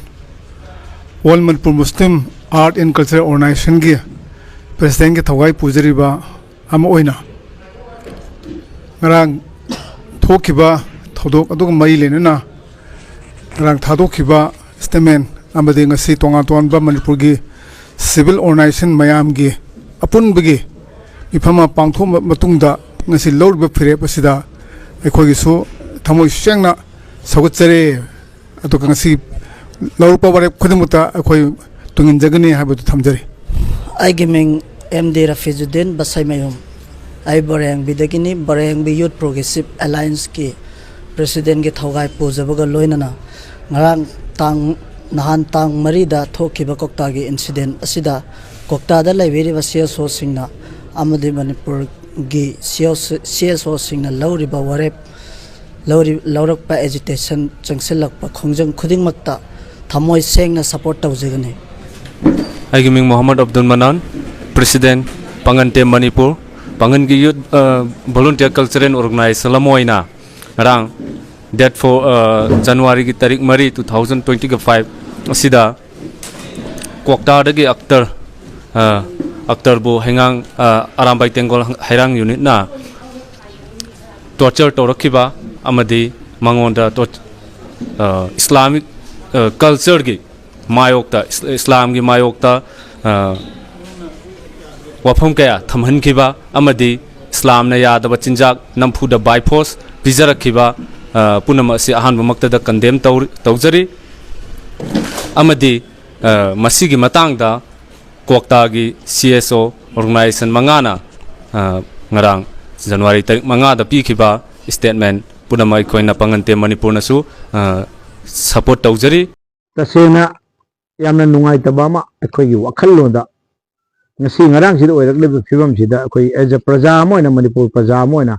All Manipur Muslim Art and Culture Organizationꯒꯤ ꯄ꯭ꯔꯦꯁꯤꯗꯦꯟꯒꯤ ꯊꯧꯒꯥꯏ ꯄꯨꯖꯔꯤꯕ ꯑꯃ ꯑꯣꯏꯅ ꯉꯔꯥꯡ ꯊꯣꯛꯈꯤꯕ ꯊꯧꯗꯣꯛ ꯑꯗꯨꯒ ꯃꯔꯤ ꯂꯩꯅꯅ ꯉꯔꯥꯡ ꯊꯥꯗꯣꯛꯈꯤꯕ ꯁ꯭ꯇꯦꯠꯃꯦꯟ ꯑꯃꯗꯤ ꯉꯁꯤ ꯇꯣꯉꯥꯟ ꯇꯣꯉꯥꯟꯕ ꯃꯅꯤꯄꯨꯔꯒꯤ ꯁꯤꯚꯤꯜ ꯑꯣꯔꯒꯅꯥꯏꯖꯦꯁꯟ ꯃꯌꯥꯝꯒꯤ ꯑꯄꯨꯟꯕꯒꯤ ꯃꯤꯐꯝ ꯑꯃ ꯄꯥꯡꯊꯣꯛꯑꯕ ꯃꯇꯨꯡꯗ ꯉꯁꯤ ꯂꯧꯔꯤꯕ ꯐꯤꯔꯦꯞ ꯑꯁꯤꯗ ꯑꯩꯈꯣꯏꯒꯤꯁꯨ ꯊꯃꯣꯏ ꯁꯦꯡꯅ ꯁꯧꯒꯠꯆꯔꯤ꯫ ꯑꯗꯨꯒ ꯉꯁꯤ ꯂꯧꯔꯛꯄ ꯋꯥꯔꯦꯞ ꯈꯨꯗꯤꯡꯃꯛꯇ ꯑꯩꯈꯣꯏ ꯇꯨꯡꯏꯟꯖꯒꯅꯤ ꯍꯥꯏꯕꯗꯨ ꯊꯝꯖꯔꯤ꯫ ꯑꯩꯒꯤ ꯃꯤꯡ ꯑꯦꯝ ꯗꯤ ꯔꯐꯤꯖꯨꯗꯤꯟ ꯕꯁꯩꯃꯌꯨꯝ꯫ ꯑꯩ ꯕꯣꯔꯦꯡꯕꯤꯗꯒꯤꯅꯤ꯫ ꯕꯣꯔꯦꯡꯕꯤ ꯌꯨꯠ ꯄ꯭ꯔꯣꯒ꯭ꯔꯦꯁꯤꯞ ꯑꯦꯂꯥꯏꯟꯁꯀꯤ ꯄ꯭ꯔꯦꯁꯤꯗꯦꯟꯒꯤ ꯊꯧꯒꯥꯏ ꯄꯨꯖꯕꯒ ꯂꯣꯏꯅꯅ ꯉꯔꯥꯡ ꯇꯥꯡ, ꯅꯍꯥꯟ ꯇꯥꯡ ꯃꯔꯤꯗ ꯊꯣꯛꯈꯤꯕ ꯀꯣꯛꯇꯥꯒꯤ ꯏꯟꯁꯤꯗꯦꯟ ꯑꯁꯤꯗ ꯀꯣꯛꯇꯥꯗ ꯂꯩꯕꯤꯔꯤꯕ ꯁꯤ ꯑꯦꯁ ꯑꯣꯁꯤꯡꯅ ꯑꯃꯗꯤ ꯃꯅꯤꯄꯨꯔꯒꯤ ꯁꯤ ꯑꯦꯁ ꯑꯣꯁꯤꯡꯅ ꯂꯧꯔꯤꯕ ꯋꯥꯔꯦꯞ, ꯂꯧꯔꯤ-, ꯂꯧꯔꯛꯄ ꯑꯦꯖꯤꯇꯦꯁꯟ, ꯆꯪꯁꯤꯜꯂꯛꯄ ꯈꯣꯡꯖꯪ ꯈꯨꯗꯤꯡꯃꯛꯇ ꯊꯃꯣꯏ ꯁꯦꯡꯅ ꯁꯄꯣꯔꯠ ꯇꯧꯖꯒꯅꯤ꯫ ꯑꯩꯒꯤ ꯃꯤꯡ ꯃꯣꯍꯝꯃꯗ ꯑꯕꯗꯨꯜ ꯃꯅꯥꯟ, ꯄ꯭ꯔꯦꯁꯤꯗꯦꯟ, ꯄꯥꯡꯒꯟ ꯇꯦꯝ ꯃꯅꯤꯄꯨꯔ, ꯄꯥꯡꯒꯟꯒꯤ ꯌꯨꯠ, ꯑ, ꯚꯣꯂꯨꯟꯇꯤꯌꯔ ꯀꯜꯆꯔꯦꯜ ꯑꯣꯔꯒꯅꯥꯏꯖꯦꯁꯟ ꯑꯃ ꯑꯣꯏꯅ ꯉꯔꯥꯡ date four, ꯑ, ꯖꯅꯋꯥꯔꯤꯒꯤ ꯇꯥꯔꯤꯛ ꯃꯔꯤ, two thousand twenty five ꯑꯁꯤꯗ ꯀ꯭ꯋꯥꯛꯇꯥꯗꯒꯤ ꯑꯛꯇꯔ, ꯑ, ꯑꯛꯇꯔꯕꯨ ꯍꯩꯉꯥꯡ, ꯑ, ꯑꯔꯥꯝꯕꯥꯏ ꯇꯦꯡꯒꯣꯜ ꯍꯩꯔꯥꯡ ꯌꯨꯅꯤꯠꯅ ꯇꯣꯔꯆꯔ ꯇꯧꯔꯛꯈꯤꯕ ꯑꯃꯗꯤ ꯃꯉꯣꯟꯗ ꯇꯣꯔ-, ꯑ, ꯏꯁꯂꯥꯃꯤꯛ, ꯑ, ꯀꯜꯆꯔꯒꯤ ꯃꯥꯌꯣꯛꯇ, ꯏꯁ-, ꯏꯁꯂꯥꯝꯒꯤ ꯃꯥꯌꯣꯛꯇ, ꯑ, ꯋꯥꯐꯝ ꯀꯌꯥ ꯊꯝꯍꯟꯈꯤꯕ ꯑꯃꯗꯤ ꯏꯁꯂꯥꯝꯅ ꯌꯥꯗꯕ ꯆꯤꯟꯖꯥꯛ ꯅꯝꯐꯨꯗ by force ꯄꯤꯖꯔꯛꯈꯤꯕ, ꯑ, ꯄꯨꯝꯅꯃꯛ ꯑꯁꯤ ꯑꯍꯥꯟꯕꯃꯛꯇꯗ condemn ꯇꯧꯔꯤ-, ꯇꯧꯖꯔꯤ꯫ ꯑꯃꯗꯤ ꯑ, ꯃꯁꯤꯒꯤ ꯃꯇꯥꯡꯗ ꯀ꯭ꯋꯥꯛꯇꯥꯒꯤ C S O organization ꯃꯉꯥꯅ, ꯑ, ꯉꯔꯥꯡ January ꯇꯥꯔꯤꯛ ꯃꯉꯥꯗ ꯄꯤꯈꯤꯕ statement ꯄꯨꯝꯅꯃꯛ ꯑꯩꯈꯣꯏꯅ ꯄꯥꯉꯟ ꯇꯦꯝ ꯃꯅꯤꯄꯨꯔꯅꯁꯨ, ꯑ, support ꯇꯧꯖꯔꯤ꯫ ꯇꯁꯦꯡꯅ ꯌꯥꯝꯅ ꯅꯨꯡꯉꯥꯏꯇꯕ ꯑꯃ ꯑꯩꯈꯣꯏꯒꯤ ꯋꯥꯈꯜꯂꯣꯟꯗ ꯉꯁꯤ ꯉꯔꯥꯡꯁꯤꯗ ꯑꯣꯏꯔꯛꯂꯤꯕ ꯐꯤꯕꯝꯁꯤꯗ ꯑꯩꯈꯣꯏ as a ꯄ꯭ꯔꯖꯥ ꯑꯃ ꯑꯣꯏꯅ, ꯃꯅꯤꯄꯨꯔ ꯄ꯭ꯔꯖꯥ ꯑꯃ ꯑꯣꯏꯅ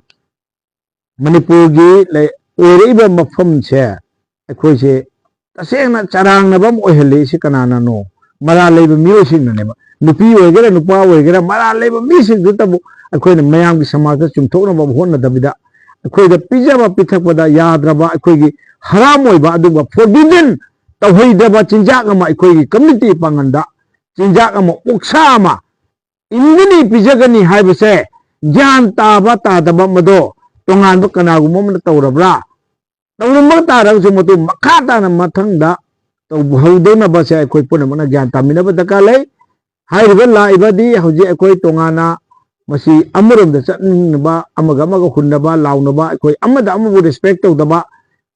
ꯃꯅꯤꯄꯨꯔꯒꯤ ꯂꯩ-, ꯑꯣꯏꯔꯛꯏꯕ ꯃꯐꯝꯁꯦ ꯑꯩꯈꯣꯏꯁꯦ ꯇꯁꯦꯡꯅ ꯆꯔꯥꯡꯅꯕ ꯑꯃ ꯑꯣꯏꯍꯜꯂꯤ꯫ ꯁꯤ ꯀꯅꯥꯅꯅꯣ? ꯃꯔꯥꯜ ꯂꯩꯕ ꯃꯤꯑꯣꯏꯁꯤꯡꯅꯅꯦꯕ꯫ ꯅꯨꯄꯤ ꯑꯣꯏꯒꯦꯔꯥ, ꯅꯨꯄꯥ ꯑꯣꯏꯒꯦꯔꯥ, ꯃꯔꯥꯜ ꯂꯩꯕ ꯃꯤꯁꯤꯡꯗꯨꯇꯕꯨ ꯑꯩꯈꯣꯏꯅ ꯃꯌꯥꯝꯒꯤ ꯁꯃꯥꯖꯇ ꯆꯨꯝꯊꯣꯛꯅꯕ ꯍꯣꯠꯅꯗꯕꯤꯗ, ꯑꯩꯈꯣꯏꯗ ꯄꯤꯖꯕ ꯄꯤꯊꯛꯄꯗ ꯌꯥꯗ꯭ꯔꯕ, ꯑꯩꯈꯣꯏꯒꯤ ꯍꯔꯥꯝ ꯑꯣꯏꯕ ꯑꯗꯨꯒ forbidden ꯇꯧꯍꯩꯗꯕ ꯆꯤꯟꯖꯥꯛ ꯑꯃ, ꯑꯩꯈꯣꯏꯒꯤ community ꯄꯥꯡꯒꯟꯗ ꯆꯤꯟꯖꯥꯛ ꯑꯃ, ꯑꯣꯛꯁꯥ ꯑꯃ ꯏꯟꯒꯅꯤ, ꯄꯤꯖꯒꯅꯤ ꯍꯥꯏꯕꯁꯦ ꯒ꯭ꯌꯥꯟ ꯇꯥꯕ ꯇꯥꯗꯕ ꯃꯗꯣ ꯇꯣꯉꯥꯟꯕ ꯀꯅꯥꯒꯨꯝꯕ ꯑꯃꯅ ꯇꯧꯔꯕ꯭ꯔꯥ? ꯇꯧꯔꯝꯕ ꯇꯥꯔꯒꯁꯨ ꯃꯗꯨ ꯃꯈꯥ ꯇꯥꯅ ꯃꯊꯪꯗ ꯇꯧꯍꯧꯗꯅꯕꯁꯦ ꯑꯩꯈꯣꯏ ꯄꯨꯝꯅꯃꯛꯅ ꯒ꯭ꯌꯥꯟ ꯇꯥꯃꯤꯟꯅꯕ ꯗꯔꯀꯥꯔ ꯂꯩ꯫ ꯍꯥꯏꯔꯤꯕ ꯂꯥꯛꯏꯕꯗꯤ ꯍꯧꯖꯤꯛ ꯑꯩꯈꯣꯏ ꯇꯣꯉꯥꯟꯅ ꯃꯁꯤ ꯑꯃꯔꯣꯝꯗ ꯆꯠꯅꯤꯡꯅꯕ, ꯑꯃꯒ ꯑꯃꯒ ꯍꯨꯟꯅꯕ, ꯂꯥꯎꯅꯕ, ꯑꯩꯈꯣꯏ ꯑꯃꯗ ꯑꯃꯕꯨ respect ꯇꯧꯗꯕ,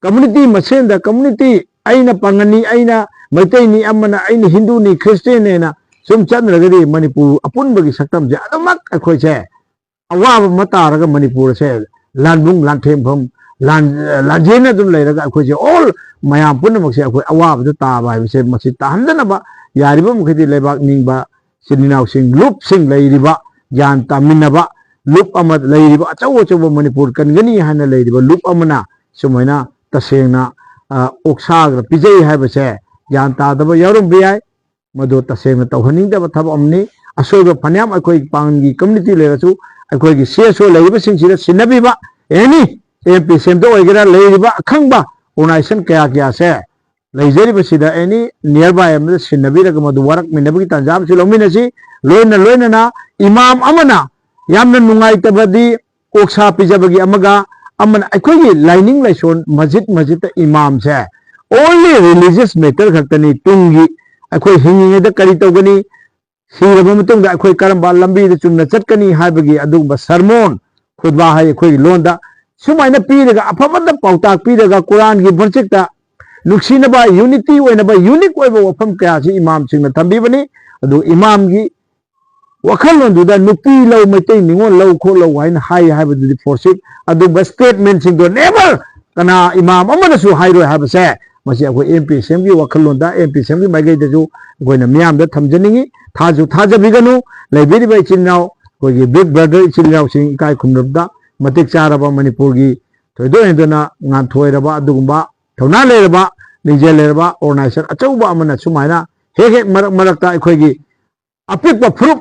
community ꯃꯁꯦꯟꯗ community, ꯑꯩꯅ ꯄꯥꯉꯟꯅꯤ, ꯑꯩꯅ ꯃꯩꯇꯩꯅꯤ, ꯑꯃꯅ ꯑꯩꯅ ꯍꯤꯟꯗꯨꯅꯤ, ꯈ꯭ꯔꯤꯁꯇꯤꯌꯟꯅꯦꯅ ꯁꯨꯝ ꯆꯠꯅꯔꯒꯗꯤ ꯃꯅꯤꯄꯨꯔ ꯑꯄꯨꯟꯕꯒꯤ ꯁꯛꯇꯝꯁꯦ ꯑꯗꯨꯃꯛ ꯑꯩꯈꯣꯏꯁꯦ ꯑꯋꯥꯕ ꯑꯃ ꯇꯥꯔꯒ ꯃꯅꯤꯄꯨꯔ ꯑꯁꯦ ꯂꯥꯟꯕꯨꯡ ꯂꯥꯟꯊꯦꯡꯐꯝ, ꯂꯥꯟ-, ꯂꯥꯟꯖꯦꯟꯅ ꯑꯗꯨꯝ ꯂꯩꯔꯒ ꯑꯩꯈꯣꯏꯁꯦ all ꯃꯌꯥꯝ ꯄꯨꯝꯅꯃꯛꯁꯦ ꯑꯩꯈꯣꯏ ꯑꯋꯥꯕꯗ ꯇꯥꯕ ꯍꯥꯏꯕꯁꯦ ꯃꯁꯤ ꯇꯥꯍꯟꯗꯅꯕ ꯌꯥꯔꯤꯕ ꯃꯈꯩꯗꯤ ꯂꯩꯕꯥꯛ ꯅꯤꯡꯕ ꯏꯆꯤꯟ ꯏꯅꯥꯎꯁꯤꯡ, ꯂꯨꯞꯁꯤꯡ ꯂꯩꯔꯤꯕ, ꯒ꯭ꯌꯥꯟ ꯇꯥꯃꯤꯟꯅꯕ ꯂꯨꯞ ꯑꯃ ꯂꯩꯔꯤꯕ, ꯑꯆꯧ ꯑꯆꯧꯕ ꯃꯅꯤꯄꯨꯔ ꯀꯟꯒꯅꯤ ꯍꯥꯏꯅ ꯂꯩꯔꯤꯕ ꯂꯨꯞ ꯑꯃꯅ ꯁꯨꯃꯥꯏꯅ ꯇꯁꯦꯡꯅ, ꯑ, ꯑꯣꯛꯁꯥꯒ ꯄꯤꯖꯩ ꯍꯥꯏꯕꯁꯦ ꯒ꯭ꯌꯥꯟ ꯇꯥꯗꯕ ꯌꯥꯎꯔꯝꯕ ꯌꯥꯏ꯫ ꯃꯗꯨ ꯇꯁꯦꯡꯅ ꯇꯧꯍꯟꯅꯤꯡꯗꯕ ꯊꯕꯛ ꯑꯃꯅꯤ꯫ ꯑꯁꯣꯏꯕ ꯐꯅꯌꯥꯝ ꯑꯩꯈꯣꯏ ꯄꯥꯡꯒꯜꯒꯤ community ꯂꯩꯔꯁꯨ, ꯑꯩꯈꯣꯏꯒꯤ C S O ꯂꯩꯔꯤꯕꯁꯤꯡꯁꯤꯗ ꯁꯤꯟꯅꯕꯤꯕ, any M P C M ꯗ ꯑꯣꯏꯒꯦꯔꯥ, ꯂꯩꯔꯤꯕ ꯑꯈꯪꯕ organization ꯀꯌꯥ ꯀꯌꯥꯁꯦ ꯂꯩꯖꯔꯤꯕꯁꯤꯗ any nearby ꯑꯃꯗ ꯁꯤꯟꯅꯕꯤꯔꯒ ꯃꯗꯨ ꯋꯥꯔꯛꯃꯤꯟꯅꯕꯒꯤ ꯇꯥꯟꯖꯥ ꯑꯃꯁꯨ ꯂꯧꯃꯤꯟꯅꯁꯤ꯫ ꯂꯣꯏꯅ ꯂꯣꯏꯅꯅ ꯏꯃꯥꯝ ꯑꯃꯅ ꯌꯥꯝꯅ ꯅꯨꯡꯉꯥꯏꯇꯕꯗꯤ ꯑꯣꯛꯁꯥ ꯄꯤꯖꯕꯒꯤ ꯑꯃꯒ, ꯑꯃꯅ ꯑꯩꯈꯣꯏꯒꯤ ꯂꯥꯏꯅꯤꯡ ꯂꯥꯏꯁꯣꯟ ꯃꯁꯖꯤꯠ ꯃꯁꯖꯤꯠꯇ ꯏꯃꯥꯝꯁꯦ only religious matter ꯈꯛꯇꯅꯤ꯫ ꯇꯨꯡꯒꯤ ꯑꯩꯈꯣꯏ ꯍꯤꯡꯉꯤꯉꯩꯗ ꯀꯔꯤ ꯇꯧꯒꯅꯤ, ꯁꯤꯔꯕ ꯃꯇꯨꯡꯗ ꯑꯩꯈꯣꯏ ꯀꯔꯝꯕ ꯂꯝꯕꯤꯗ ꯆꯨꯝꯅ ꯆꯠꯀꯅꯤ ꯍꯥꯏꯕꯒꯤ ꯑꯗꯨꯒꯨꯝꯕ sermon, ꯈꯨꯠꯕꯥ ꯍꯥꯏ ꯑꯩꯈꯣꯏꯒꯤ ꯂꯣꯟꯗ, ꯁꯨꯃꯥꯏꯅ ꯄꯤꯔꯒ, ꯑꯐꯕꯗ ꯄꯥꯎꯇꯥꯛ ꯄꯤꯔꯒ, ꯀꯨꯔꯥꯟꯒꯤ ꯃꯁꯖꯤꯠꯇ ꯅꯨꯡꯁꯤꯅꯕ, unity ꯑꯣꯏꯅꯕ, unique ꯑꯣꯏꯕ ꯋꯥꯐꯝ ꯀꯌꯥꯁꯤ ꯏꯃꯥꯝꯁꯤꯡꯅ ꯊꯝꯕꯤꯕꯅꯤ꯫ ꯑꯗꯨ ꯏꯃꯥꯝꯒꯤ ꯋꯥꯈꯜꯂꯣꯟꯗꯨꯗ ꯅꯨꯄꯤ ꯂꯧ, ꯃꯩꯇꯩ ꯅꯤꯉꯣꯜ ꯂꯧ ꯈꯣꯠꯂꯧ ꯍꯥꯏꯅ ꯍꯥꯏ ꯍꯥꯏꯕꯗꯨꯗꯤ ꯐꯣꯔꯁꯤꯞ꯫ ꯑꯗꯨꯒꯨꯝꯕ statementꯁꯤꯡꯗꯣ never ꯀꯅꯥ ꯏꯃꯥꯝ ꯑꯃꯅꯁꯨ ꯍꯥꯏꯔꯣꯏ ꯍꯥꯏꯕꯁꯦ ꯃꯁꯤ ꯑꯩꯈꯣꯏ MPSMꯒꯤ ꯋꯥꯈꯜꯂꯣꯟꯗ, MPSMꯒꯤ ꯃꯥꯏꯀꯩꯗꯁꯨ ꯑꯩꯈꯣꯏꯅ ꯃꯤꯌꯥꯝꯗ ꯊꯝꯖꯅꯤꯡꯉꯤ꯫ ꯊꯥꯁꯨ ꯊꯥꯖꯕꯤꯒꯅꯨ꯫ ꯂꯩꯕꯤꯔꯤꯕ ꯏꯆꯤꯜ ꯏꯅꯥꯎ, ꯑꯩꯈꯣꯏꯒꯤ big brother ꯏꯆꯤꯜ ꯏꯅꯥꯎꯁꯤꯡ ꯏꯀꯥꯏ ꯈꯨꯝꯅꯕꯗ ꯃꯇꯤꯛ ꯆꯥꯔꯕ ꯃꯅꯤꯄꯨꯔꯒꯤ ꯊꯣꯏꯗꯣꯛ ꯍꯦꯟꯗꯣꯛꯅ ꯉꯥꯟꯊꯣꯏꯔꯕ ꯑꯗꯨꯒꯨꯝꯕ ꯊꯧꯅꯥ ꯂꯩꯔꯕ, ꯂꯤꯡꯖꯦꯜ ꯂꯩꯔꯕ organization ꯑꯆꯧꯕ ꯑꯃꯅ ꯁꯨꯃꯥꯏꯅ ꯍꯦꯛ ꯍꯦꯛ ꯃꯔꯛ ꯃꯔꯛꯇ ꯑꯩꯈꯣꯏꯒꯤ ꯑꯄꯤꯛꯄ ꯐꯨꯔꯨꯞ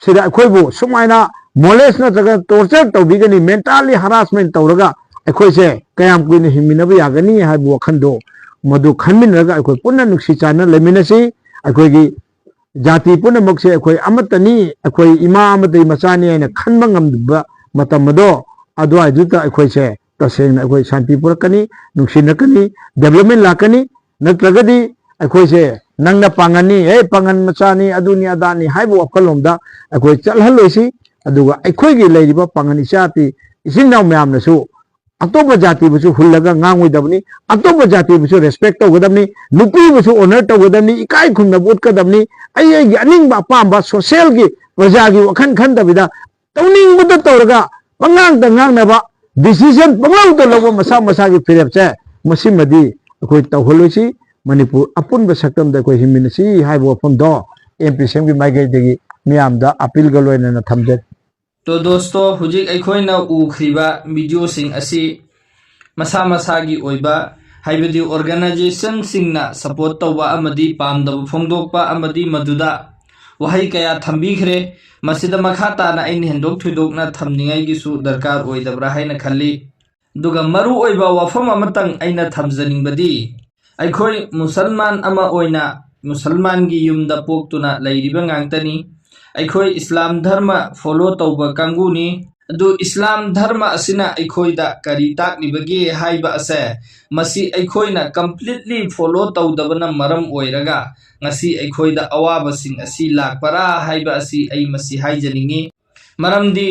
ꯁꯤꯗ ꯑꯩꯈꯣꯏꯕꯨ ꯁꯨꯃꯥꯏꯅ molest ꯅꯠꯇ꯭ꯔꯒ torture ꯇꯧꯕꯤꯒꯅꯤ, mentally harassment ꯇꯧꯔꯒ ꯑꯩꯈꯣꯏꯁꯦ ꯀꯌꯥꯝ ꯀꯨꯏꯅ ꯍꯤꯡꯃꯤꯟꯅꯕ ꯌꯥꯒꯅꯤ ꯍꯥꯏꯕ ꯋꯥꯈꯜꯗꯣ ꯃꯗꯨ ꯈꯟꯃꯤꯟꯅꯔꯒ ꯑꯩꯈꯣꯏ ꯄꯨꯟꯅ ꯅꯨꯡꯁꯤ ꯆꯥꯟꯅ ꯂꯩꯃꯤꯟꯅꯁꯤ꯫ ꯑꯩꯈꯣꯏꯒꯤ ꯖꯥꯇꯤ ꯄꯨꯝꯅꯃꯛꯁꯦ ꯑꯩꯈꯣꯏ ꯑꯃꯠꯇꯅꯤ, ꯑꯩꯈꯣꯏ ꯏꯃꯥ ꯑꯃꯗꯒꯤ ꯃꯆꯥꯅꯤ ꯍꯥꯏꯅ ꯈꯟꯕ ꯉꯝꯕ ꯃꯇꯝ ꯑꯗꯣ ꯑꯗꯨꯋꯥꯏꯗꯨꯗ ꯑꯩꯈꯣꯏꯁꯦ ꯇꯁꯦꯡꯅ ꯑꯩꯈꯣꯏ ꯁꯥꯟꯇꯤ ꯄꯨꯔꯛꯀꯅꯤ, ꯅꯨꯡꯁꯤꯅꯔꯛꯀꯅꯤ, development ꯂꯥꯛꯀꯅꯤ꯫ ꯅꯠꯇ꯭ꯔꯒꯗꯤ ꯑꯩꯈꯣꯏꯁꯦ ꯅꯪꯅ ꯄꯥꯡꯒꯟꯅꯤ, ꯑꯦ ꯄꯥꯡꯒꯟ ꯃꯆꯥꯅꯤ, ꯑꯗꯨꯅꯤ ꯑꯗꯥꯅꯤ ꯍꯥꯏꯕ ꯋꯥꯈꯜꯂꯣꯝꯗ ꯑꯩꯈꯣꯏ ꯆꯠꯍꯜꯂꯣꯏꯁꯤ꯫ ꯑꯗꯨꯒ ꯑꯩꯈꯣꯏꯒꯤ ꯂꯩꯔꯤꯕ ꯄꯥꯡꯒꯟ ꯏꯆꯥꯄꯤ ꯏꯆꯤꯟ ꯏꯅꯥꯎ ꯃꯌꯥꯝꯅꯁꯨ ꯑꯇꯣꯞꯄ ꯖꯥꯇꯤꯕꯨꯁꯨ ꯍꯨꯜꯂꯒ ꯉꯥꯡꯉꯣꯏꯗꯕꯅꯤ, ꯑꯇꯣꯞꯄ ꯖꯥꯇꯤꯕꯨꯁꯨ respect ꯇꯧꯒꯗꯕꯅꯤ, ꯅꯨꯄꯤꯕꯨꯁꯨ honor ꯇꯧꯒꯗꯕꯅꯤ, ꯏꯀꯥꯏ ꯈꯨꯝꯅꯕ ꯎꯠꯀꯗꯕꯅꯤ꯫ ꯑꯩ ꯑꯩꯒꯤ ꯑꯅꯤꯡꯕ ꯑꯄꯥꯝꯕ socialꯒꯤ ꯄ꯭ꯔꯖꯥꯒꯤ ꯋꯥꯈꯜ ꯈꯟꯗꯕꯤꯗ ꯇꯧꯅꯤꯡꯕꯗ ꯇꯧꯔꯒ ꯄꯉꯥꯡꯗ ꯉꯥꯡꯅꯕ, decision ꯄꯪꯂꯧꯗ ꯂꯧꯕ ꯃꯁꯥ ꯃꯁꯥꯒꯤ ꯐꯤꯔꯦꯞꯁꯦ ꯃꯁꯤꯃꯗꯤ ꯑꯩꯈꯣꯏ ꯇꯧꯍꯜꯂꯣꯏꯁꯤ꯫ ꯃꯅꯤꯄꯨꯔ ꯑꯄꯨꯟꯕ ꯁꯛꯇꯝꯗ ꯑꯩꯈꯣꯏ ꯍꯤꯡꯃꯤꯟꯅꯁꯤ ꯍꯥꯏꯕ ꯋꯥꯐꯝꯗꯣ MPSMꯒꯤ ꯃꯥꯏꯀꯩꯗꯒꯤ ꯃꯤꯌꯥꯝꯗ appealꯒ ꯂꯣꯏꯅꯅ ꯊꯝꯖꯔꯤ꯫ ꯇꯣ ꯗꯣꯁꯇꯣ, ꯍꯧꯖꯤꯛ ꯑꯩꯈꯣꯏꯅ ꯎꯈ꯭ꯔꯤꯕ videoꯁꯤꯡ ꯑꯁꯤ ꯃꯁꯥ ꯃꯁꯥꯒꯤ ꯑꯣꯏꯕ, ꯍꯥꯏꯕꯗꯤ organizationꯁꯤꯡꯅ support ꯇꯧꯕ ꯑꯃꯗꯤ ꯄꯥꯝꯗꯕ ꯐꯣꯡꯗꯣꯛꯄ ꯑꯃꯗꯤ ꯃꯗꯨꯗ ꯋꯥꯍꯩ ꯀꯌꯥ ꯊꯝꯕꯤꯈ꯭ꯔꯦ꯫ ꯃꯁꯤꯗ ꯃꯈꯥ ꯇꯥꯅ ꯑꯩꯅ ꯍꯦꯟꯗꯣꯛ ꯊꯣꯏꯗꯣꯛꯅ ꯊꯝꯅꯤꯡꯉꯥꯏꯒꯤꯁꯨ ꯗꯔꯀꯥꯔ ꯑꯣꯏꯗꯕ꯭ꯔꯥ ꯍꯥꯏꯅ ꯈꯜꯂꯤ꯫ ꯑꯗꯨꯒ ꯃꯔꯨ ꯑꯣꯏꯕ ꯋꯥꯐꯝ ꯑꯃꯇꯪ ꯑꯩꯅ ꯊꯝꯖꯅꯤꯡꯕꯗꯤ, ꯑꯩꯈꯣꯏ ꯃꯨꯁꯜꯃꯥꯟ ꯑꯃ ꯑꯣꯏꯅ ꯃꯨꯁꯜꯃꯥꯟꯒꯤ ꯌꯨꯝꯗ ꯄꯣꯛꯇꯨꯅ ꯂꯩꯔꯤꯕ ꯉꯥꯛꯇꯅꯤ꯫ ꯑꯩꯈꯣꯏ ꯏꯁꯂꯥꯝ ꯙꯔꯃ follow ꯇꯧꯕ ꯀꯥꯡꯕꯨꯅꯤ꯫ ꯑꯗꯨ ꯏꯁꯂꯥꯝ ꯙꯔꯃ ꯑꯁꯤꯅ ꯑꯩꯈꯣꯏꯗ ꯀꯔꯤ ꯇꯥꯛꯂꯤꯕꯒꯦ ꯍꯥꯏꯕ ꯑꯁꯦ, ꯃꯁꯤ ꯑꯩꯈꯣꯏꯅ completely follow ꯇꯧꯗꯕꯅ ꯃꯔꯝ ꯑꯣꯏꯔꯒ ꯉꯁꯤ ꯑꯩꯈꯣꯏꯗ ꯑꯋꯥꯕꯁꯤꯡ ꯑꯁꯤ ꯂꯥꯛꯄꯔꯥ ꯍꯥꯏꯕ ꯑꯁꯤ ꯑꯩ ꯃꯁꯤ ꯍꯥꯏꯖꯅꯤꯡꯉꯤ꯫ ꯃꯔꯝꯗꯤ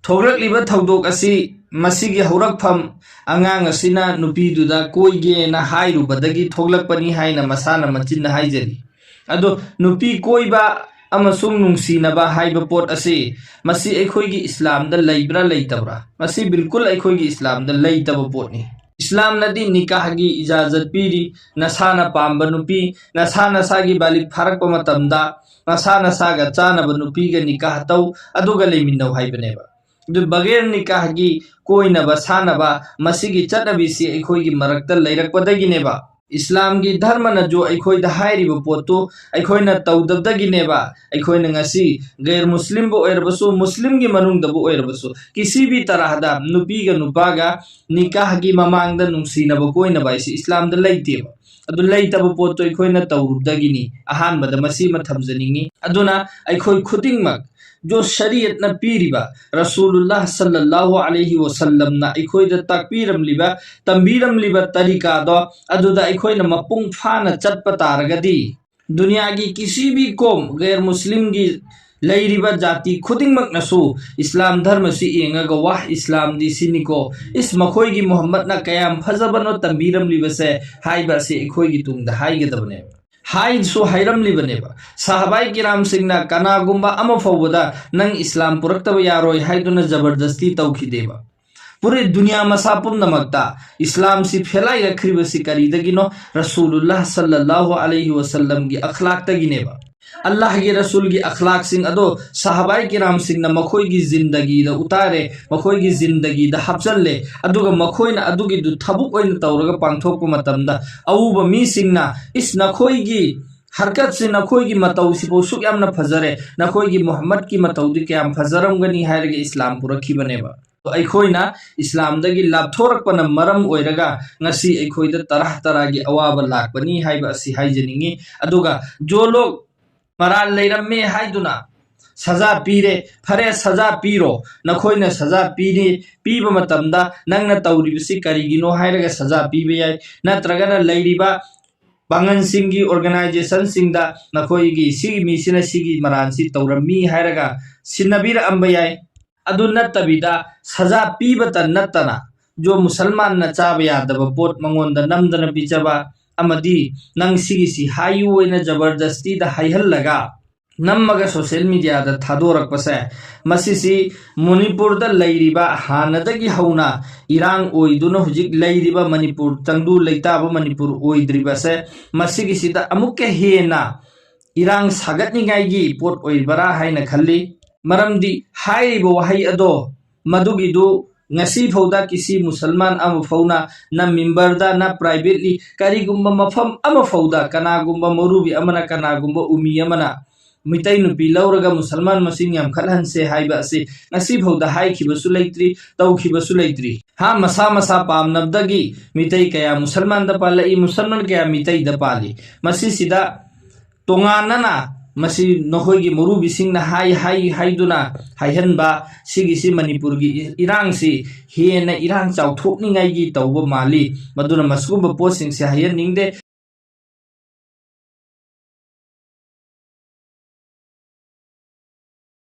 ꯊꯣꯛꯂꯛꯂꯤꯕ ꯊꯧꯗꯣꯛ ꯑꯁꯤ, ꯃꯁꯤꯒꯤ ꯍꯧꯔꯛꯐꯝ, ꯑꯉꯥꯡ ꯑꯁꯤꯅ ꯅꯨꯄꯤꯗꯨꯗ ꯀꯣꯏꯒꯦꯅ ꯍꯥꯏꯔꯨꯕꯗꯒꯤ ꯊꯣꯛꯂꯛꯄꯅꯤ ꯍꯥꯏꯅ ꯃꯁꯥꯅ ꯃꯆꯤꯟꯅ ꯍꯥꯏꯖꯔꯤ꯫ ꯑꯗꯣ ꯅꯨꯄꯤ ꯀꯣꯏꯕ ꯑꯃꯁꯨꯡ ꯅꯨꯡꯁꯤꯅꯕ ꯍꯥꯏꯕ ꯄꯣꯠ ꯑꯁꯤ, ꯃꯁꯤ ꯑꯩꯈꯣꯏꯒꯤ ꯏꯁꯂꯥꯝꯗ ꯂꯩꯕ꯭ꯔꯥ ꯂꯩꯇꯕ꯭ꯔꯥ? ꯃꯁꯤ ꯕꯤꯜꯀꯨꯜ ꯑꯩꯈꯣꯏꯒꯤ ꯏꯁꯂꯥꯝꯗ ꯂꯩꯇꯕ ꯄꯣꯠꯅꯤ꯫ ꯏꯁꯂꯥꯝꯅꯗꯤ ꯅꯤꯀꯥꯍꯒꯤ ꯏꯖꯥꯖꯠ ꯄꯤꯔꯤ꯫ ꯅꯁꯥꯅ ꯄꯥꯝꯕ ꯅꯨꯄꯤ, ꯅꯁꯥ ꯅꯁꯥꯒꯤ ꯕꯥꯂꯤꯛ ꯐꯥꯔꯛꯄ ꯃꯇꯝꯗ ꯅꯁꯥ ꯅꯁꯥꯒ ꯆꯥꯅꯕ ꯅꯨꯄꯤꯒ ꯅꯤꯀꯥꯍ ꯇꯧ, ꯑꯗꯨꯒ ꯂꯩꯃꯤꯟꯅꯧ ꯍꯥꯏꯕꯅꯦꯕ꯫ ꯑꯗꯨ ꯕꯒꯦꯔ ꯅꯤꯀꯥꯍꯒꯤ ꯀꯣꯏꯅꯕ ꯁꯥꯟꯅꯕ, ꯃꯁꯤꯒꯤ ꯆꯠꯅꯕꯤꯁꯤ ꯑꯩꯈꯣꯏꯒꯤ ꯃꯔꯛꯇ ꯂꯩꯔꯛꯄꯗꯒꯤꯅꯦꯕ꯫ ꯏꯁꯂꯥꯝꯒꯤ ꯙꯔꯃꯅꯁꯨ ꯑꯩꯈꯣꯏꯗ ꯍꯥꯏꯔꯤꯕ ꯄꯣꯠꯇꯨ ꯑꯩꯈꯣꯏꯅ ꯇꯧꯗꯕꯗꯒꯤꯅꯦꯕ꯫ ꯑꯩꯈꯣꯏꯅ ꯉꯁꯤ ꯒꯩꯔ ꯃꯨꯁꯂꯤꯝꯕꯨ ꯑꯣꯏꯔꯕꯁꯨ, ꯃꯨꯁꯂꯤꯝꯒꯤ ꯃꯅꯨꯡꯗꯕꯨ ꯑꯣꯏꯔꯕꯁꯨ, ꯀꯤꯁꯤ ꯚꯤ ꯇꯔꯥꯍꯗ ꯅꯨꯄꯤꯒ ꯅꯨꯄꯥꯒ ꯅꯤꯀꯥꯍꯒꯤ ꯃꯃꯥꯡꯗ ꯅꯨꯡꯁꯤꯅꯕ ꯀꯣꯏꯅꯕ ꯍꯥꯏꯁꯤ ꯏꯁꯂꯥꯝꯗ ꯂꯩꯇꯦꯕ꯫ ꯑꯗꯨ ꯂꯩꯇꯕ ꯄꯣꯠꯇꯣ ꯑꯩꯈꯣꯏꯅ ꯇꯧꯔꯨꯕꯗꯒꯤꯅꯤ꯫ ꯑꯍꯥꯟꯕꯗ ꯃꯁꯤꯃ ꯊꯝꯖꯅꯤꯡꯉꯤ꯫ ꯑꯗꯨꯅ ꯑꯩꯈꯣꯏ ꯈꯨꯗꯤꯡꯃꯛ ꯖꯣ ꯁꯔꯤꯌꯠꯅ ꯄꯤꯔꯤꯕ, ꯔꯁꯨꯂꯨꯜꯂꯥꯍ ꯁꯜꯂꯜꯂꯥꯍꯨ ꯑꯂꯩꯍꯤ ꯋꯁꯜꯂꯝꯅ ꯑꯩꯈꯣꯏꯗ ꯇꯥꯛꯄꯤꯔꯝꯂꯤꯕ, ꯇꯝꯕꯤꯔꯝꯂꯤꯕ ꯇꯔꯤꯀꯥꯗꯣ, ꯑꯗꯨꯗ ꯑꯩꯈꯣꯏꯅ ꯃꯄꯨꯡ ꯐꯥꯅ ꯆꯠꯄ ꯇꯥꯔꯒꯗꯤ, ꯗꯨꯅꯤꯌꯥꯒꯤ ꯀꯤꯁꯤ ꯚꯤ ꯀꯣꯝ ꯒꯩꯔ ꯃꯨꯁꯂꯤꯝꯒꯤ ꯂꯩꯔꯤꯕ ꯖꯥꯇꯤ ꯈꯨꯗꯤꯡꯃꯛꯅꯁꯨ ꯏꯁꯂꯥꯝ ꯙꯔꯃꯁꯤ ꯌꯦꯡꯉꯒ, "ꯋꯥꯍ, ꯏꯁꯂꯥꯝꯗꯤ ꯁꯤꯅꯤꯀꯣ, ꯏꯁ, ꯃꯈꯣꯏꯒꯤ ꯃꯨꯍꯝꯃꯗꯅ ꯀꯌꯥꯝ ꯐꯖꯕꯅꯣ ꯇꯝꯕꯤꯔꯝꯂꯤꯕꯁꯦ" ꯍꯥꯏꯕ ꯑꯁꯤ ꯑꯩꯈꯣꯏꯒꯤ ꯇꯨꯡꯗ ꯍꯥꯏꯒꯗꯕꯅꯦꯕ꯫ ꯍꯥꯏꯁꯨ ꯍꯥꯏꯔꯝꯂꯤꯕꯅꯦꯕ꯫ ꯁꯍꯥꯕꯥꯏ ꯀꯤꯔꯥꯝꯁꯤꯡꯅ ꯀꯅꯥꯒꯨꯝꯕ ꯑꯃ ꯐꯥꯎꯕꯗ "ꯅꯪ ꯏꯁꯂꯥꯝ ꯄꯨꯔꯛꯇꯕ ꯌꯥꯔꯣꯏ" ꯍꯥꯏꯗꯨꯅ ꯖꯕꯔꯗꯁꯇꯤ ꯇꯧꯈꯤꯗꯦꯕ꯫ ꯄꯨꯔꯦ ꯗꯨꯅꯤꯌꯥ ꯃꯁꯥ ꯄꯨꯝꯅꯃꯛꯇ ꯏꯁꯂꯥꯝꯁꯤ ꯐꯦꯂꯥꯏꯔꯛꯈ꯭ꯔꯤꯕꯁꯤ ꯀꯔꯤꯗꯒꯤꯅꯣ? ꯔꯁꯨꯂꯨꯜꯂꯥꯍ ꯁꯜꯂꯜꯂꯥꯍꯨ ꯑꯂꯩꯍꯤ ꯋꯁꯜꯂꯝꯒꯤ ꯑꯈ꯭ꯂꯥꯛꯇꯒꯤꯅꯦꯕ꯫ ꯑꯜꯂꯥꯍꯒꯤ ꯔꯁꯨꯜꯒꯤ ꯑꯈ꯭ꯂꯥꯛꯁꯤꯡ ꯑꯗꯣ ꯁꯍꯥꯕꯥꯏ ꯀꯤꯔꯥꯝꯁꯤꯡꯅ ꯃꯈꯣꯏꯒꯤ ꯖꯤꯟꯗꯒꯤꯗ ꯎꯇꯥꯔꯦ, ꯃꯈꯣꯏꯒꯤ ꯖꯤꯟꯗꯒꯤꯗ ꯍꯥꯞꯆꯜꯂꯦ, ꯑꯗꯨꯒ ꯃꯈꯣꯏꯅ ꯑꯗꯨꯒꯤꯗꯨ ꯊꯕꯛ ꯑꯣꯏꯅ ꯇꯧꯔꯒ ꯄꯥꯡꯊꯣꯛꯄ ꯃꯇꯝꯗ, ꯑꯎꯕ ꯃꯤꯁꯤꯡꯅ, "ꯏꯁ, ꯅꯈꯣꯏꯒꯤ ꯍꯔꯀꯠꯁꯤ, ꯅꯈꯣꯏꯒꯤ ꯃꯇꯧꯁꯤꯕꯨ ꯁꯨꯛ ꯌꯥꯝꯅ ꯐꯖꯔꯦ, ꯅꯈꯣꯏꯒꯤ ꯃꯨꯍꯝꯃꯗꯀꯤ ꯃꯇꯧꯗꯤ ꯀꯌꯥꯝ ꯐꯖꯔꯝꯒꯅꯤ" ꯍꯥꯏꯔꯒ ꯏꯁꯂꯥꯝ ꯄꯨꯔꯛꯈꯤꯕꯅꯦꯕ꯫ ꯑꯩꯈꯣꯏꯅ ꯏꯁꯂꯥꯝꯗꯒꯤ ꯂꯥꯞꯊꯣꯔꯛꯄꯅ ꯃꯔꯝ ꯑꯣꯏꯔꯒ ꯉꯁꯤ ꯑꯩꯈꯣꯏꯗ ꯇꯔꯥ ꯇꯔꯥꯒꯤ ꯑꯋꯥꯕ ꯂꯥꯛꯄꯅꯤ ꯍꯥꯏꯕ ꯑꯁꯤ ꯍꯥꯏꯖꯅꯤꯡꯉꯤ꯫ ꯑꯗꯨꯒ ꯖꯣ ꯂꯣꯒ ꯃꯔꯥꯜ ꯂꯩꯔꯝꯃꯦ ꯍꯥꯏꯗꯨꯅ ꯁꯖꯥ ꯄꯤꯔꯦ, ꯐꯔꯦ, ꯁꯖꯥ ꯄꯤꯔꯣ, ꯅꯈꯣꯏꯅ ꯁꯖꯥ ꯄꯤꯔꯤ, ꯄꯤꯕ ꯃꯇꯝꯗ ꯅꯪꯅ ꯇꯧꯔꯤꯕꯁꯤ ꯀꯔꯤꯒꯤꯅꯣ ꯍꯥꯏꯔꯒ ꯁꯖꯥ ꯄꯤꯕ ꯌꯥꯏ꯫ ꯅꯠꯇ꯭ꯔꯒꯅ ꯂꯩꯔꯤꯕ ꯄꯥꯡꯒꯜꯁꯤꯡꯒꯤ ꯑꯣꯔꯒꯅꯥꯏꯖꯦꯁꯟꯁꯤꯡꯗ ꯅꯈꯣꯏꯒꯤ ꯁꯤꯒꯤ ꯃꯤꯁꯤꯅ ꯁꯤꯒꯤ ꯃꯔꯥꯟꯁꯤ ꯇꯧꯔꯝꯃꯤ ꯍꯥꯏꯔꯒ ꯁꯤꯟꯅꯕꯤꯔꯛꯑꯝꯕ ꯌꯥꯏ꯫ ꯑꯗꯨ ꯅꯠꯇꯕꯤꯗ ꯁꯖꯥ ꯄꯤꯕꯇ ꯅꯠꯇꯅ ꯖꯣ ꯃꯨꯁꯜꯃꯥꯟꯅ ꯆꯥꯕ ꯌꯥꯗꯕ ꯄꯣꯠ ꯃꯉꯣꯟꯗ ꯅꯝꯗꯅ ꯄꯤꯖꯕ, ꯑꯃꯗꯤ ꯅꯪ ꯁꯤꯒꯤꯁꯤ ꯍꯥꯏꯌꯨ ꯑꯣꯏꯅ ꯖꯕꯔꯗꯁꯇꯤꯗ ꯍꯥꯏꯍꯜꯂꯒ ꯅꯝꯃꯒ ꯁꯣꯁꯤꯌꯦꯜ ꯃꯤꯗꯤꯌꯥꯗ ꯊꯥꯗꯣꯔꯛꯄꯁꯦ, ꯃꯁꯤꯁꯤ ꯃꯅꯤꯄꯨꯔꯗ ꯂꯩꯔꯤꯕ, ꯍꯥꯟꯅꯗꯒꯤ ꯍꯧꯅ ꯏꯔꯥꯡ ꯑꯣꯏꯗꯨꯅ ꯍꯧꯖꯤꯛ ꯂꯩꯔꯤꯕ ꯃꯅꯤꯄꯨꯔ, ꯇꯪꯗꯨ ꯂꯩꯇꯥꯕ ꯃꯅꯤꯄꯨꯔ ꯑꯣꯏꯗ꯭ꯔꯤꯕꯁꯦ, ꯃꯁꯤꯒꯤꯁꯤꯗ ꯑꯃꯨꯛꯀ ꯍꯦꯟꯅ ꯏꯔꯥꯡ ꯁꯥꯒꯠꯅꯤꯡꯉꯥꯏꯒꯤ ꯄꯣꯠ ꯑꯣꯏꯕ꯭ꯔꯥ ꯍꯥꯏꯅ ꯈꯜꯂꯤ꯫ ꯃꯔꯝꯗꯤ ꯍꯥꯏꯔꯤꯕ ꯋꯥꯍꯩ ꯑꯗꯣ, ꯃꯗꯨꯒꯤꯗꯨ ꯉꯁꯤ ꯐꯥꯎꯗ ꯀꯤꯁꯤ ꯃꯨꯁꯜꯃꯥꯟ ꯑꯃ ꯐꯥꯎꯅ, ꯅ ꯃꯦꯝꯕꯔꯗ, ꯅ ꯄ꯭ꯔꯥꯏꯚꯦꯠꯂꯤ, ꯀꯔꯤꯒꯨꯝꯕ ꯃꯐꯝ ꯑꯃ ꯐꯥꯎꯗ ꯀꯅꯥꯒꯨꯝꯕ ꯃꯧꯔꯨꯕꯤ ꯑꯃꯅ ꯀꯅꯥꯒꯨꯝꯕ ꯎꯃꯤ ꯑꯃꯅ ꯃꯤꯇꯩ ꯅꯨꯄꯤ ꯂꯧꯔꯒ ꯃꯨꯁꯜꯃꯥꯟ ꯃꯁꯤꯡ ꯌꯥꯝꯈꯠꯍꯟꯁꯦ ꯍꯥꯏꯕ ꯑꯁꯤ ꯉꯁꯤ ꯐꯥꯎꯗ ꯍꯥꯏꯈꯤꯕꯁꯨ ꯂꯩꯇ꯭ꯔꯤ, ꯇꯧꯈꯤꯕꯁꯨ ꯂꯩꯇ꯭ꯔꯤ꯫ ꯍꯥ, ꯃꯁꯥ ꯃꯁꯥ ꯄꯥꯝꯅꯕꯗꯒꯤ ꯃꯤꯇꯩ ꯀꯌꯥ ꯃꯨꯁꯜꯃꯥꯟꯗ ꯄꯥꯜꯂꯛꯏ, ꯃꯨꯁꯜꯃꯥꯟ ꯀꯌꯥ ꯃꯤꯇꯩꯗ ꯄꯥꯜꯂꯤ꯫ ꯃꯁꯤꯁꯤꯗ ꯇꯣꯉꯥꯟꯅꯅ ꯃꯁꯤ ꯅꯈꯣꯏꯒꯤ ꯃꯧꯔꯨꯕꯤꯁꯤꯡꯅ ꯍꯥꯏ, ꯍꯥꯏ, ꯍꯥꯏꯗꯨꯅ ꯍꯥꯏꯍꯟꯕ ꯁꯤꯒꯤꯁꯤ ꯃꯅꯤꯄꯨꯔꯒꯤ ꯏꯔꯥꯡꯁꯤ ꯍꯦꯟꯅ ꯏꯔꯥꯡ ꯆꯥꯎꯊꯣꯛꯅꯤꯡꯉꯥꯏꯒꯤ ꯇꯧꯕ ꯃꯥꯜꯂꯤ꯫ ꯃꯗꯨꯅ ꯃꯁꯤꯒꯨꯝꯕ ꯄꯣꯠꯁꯤꯡꯁꯦ ꯍꯥꯏꯍꯟꯅꯤꯡꯗꯦ꯫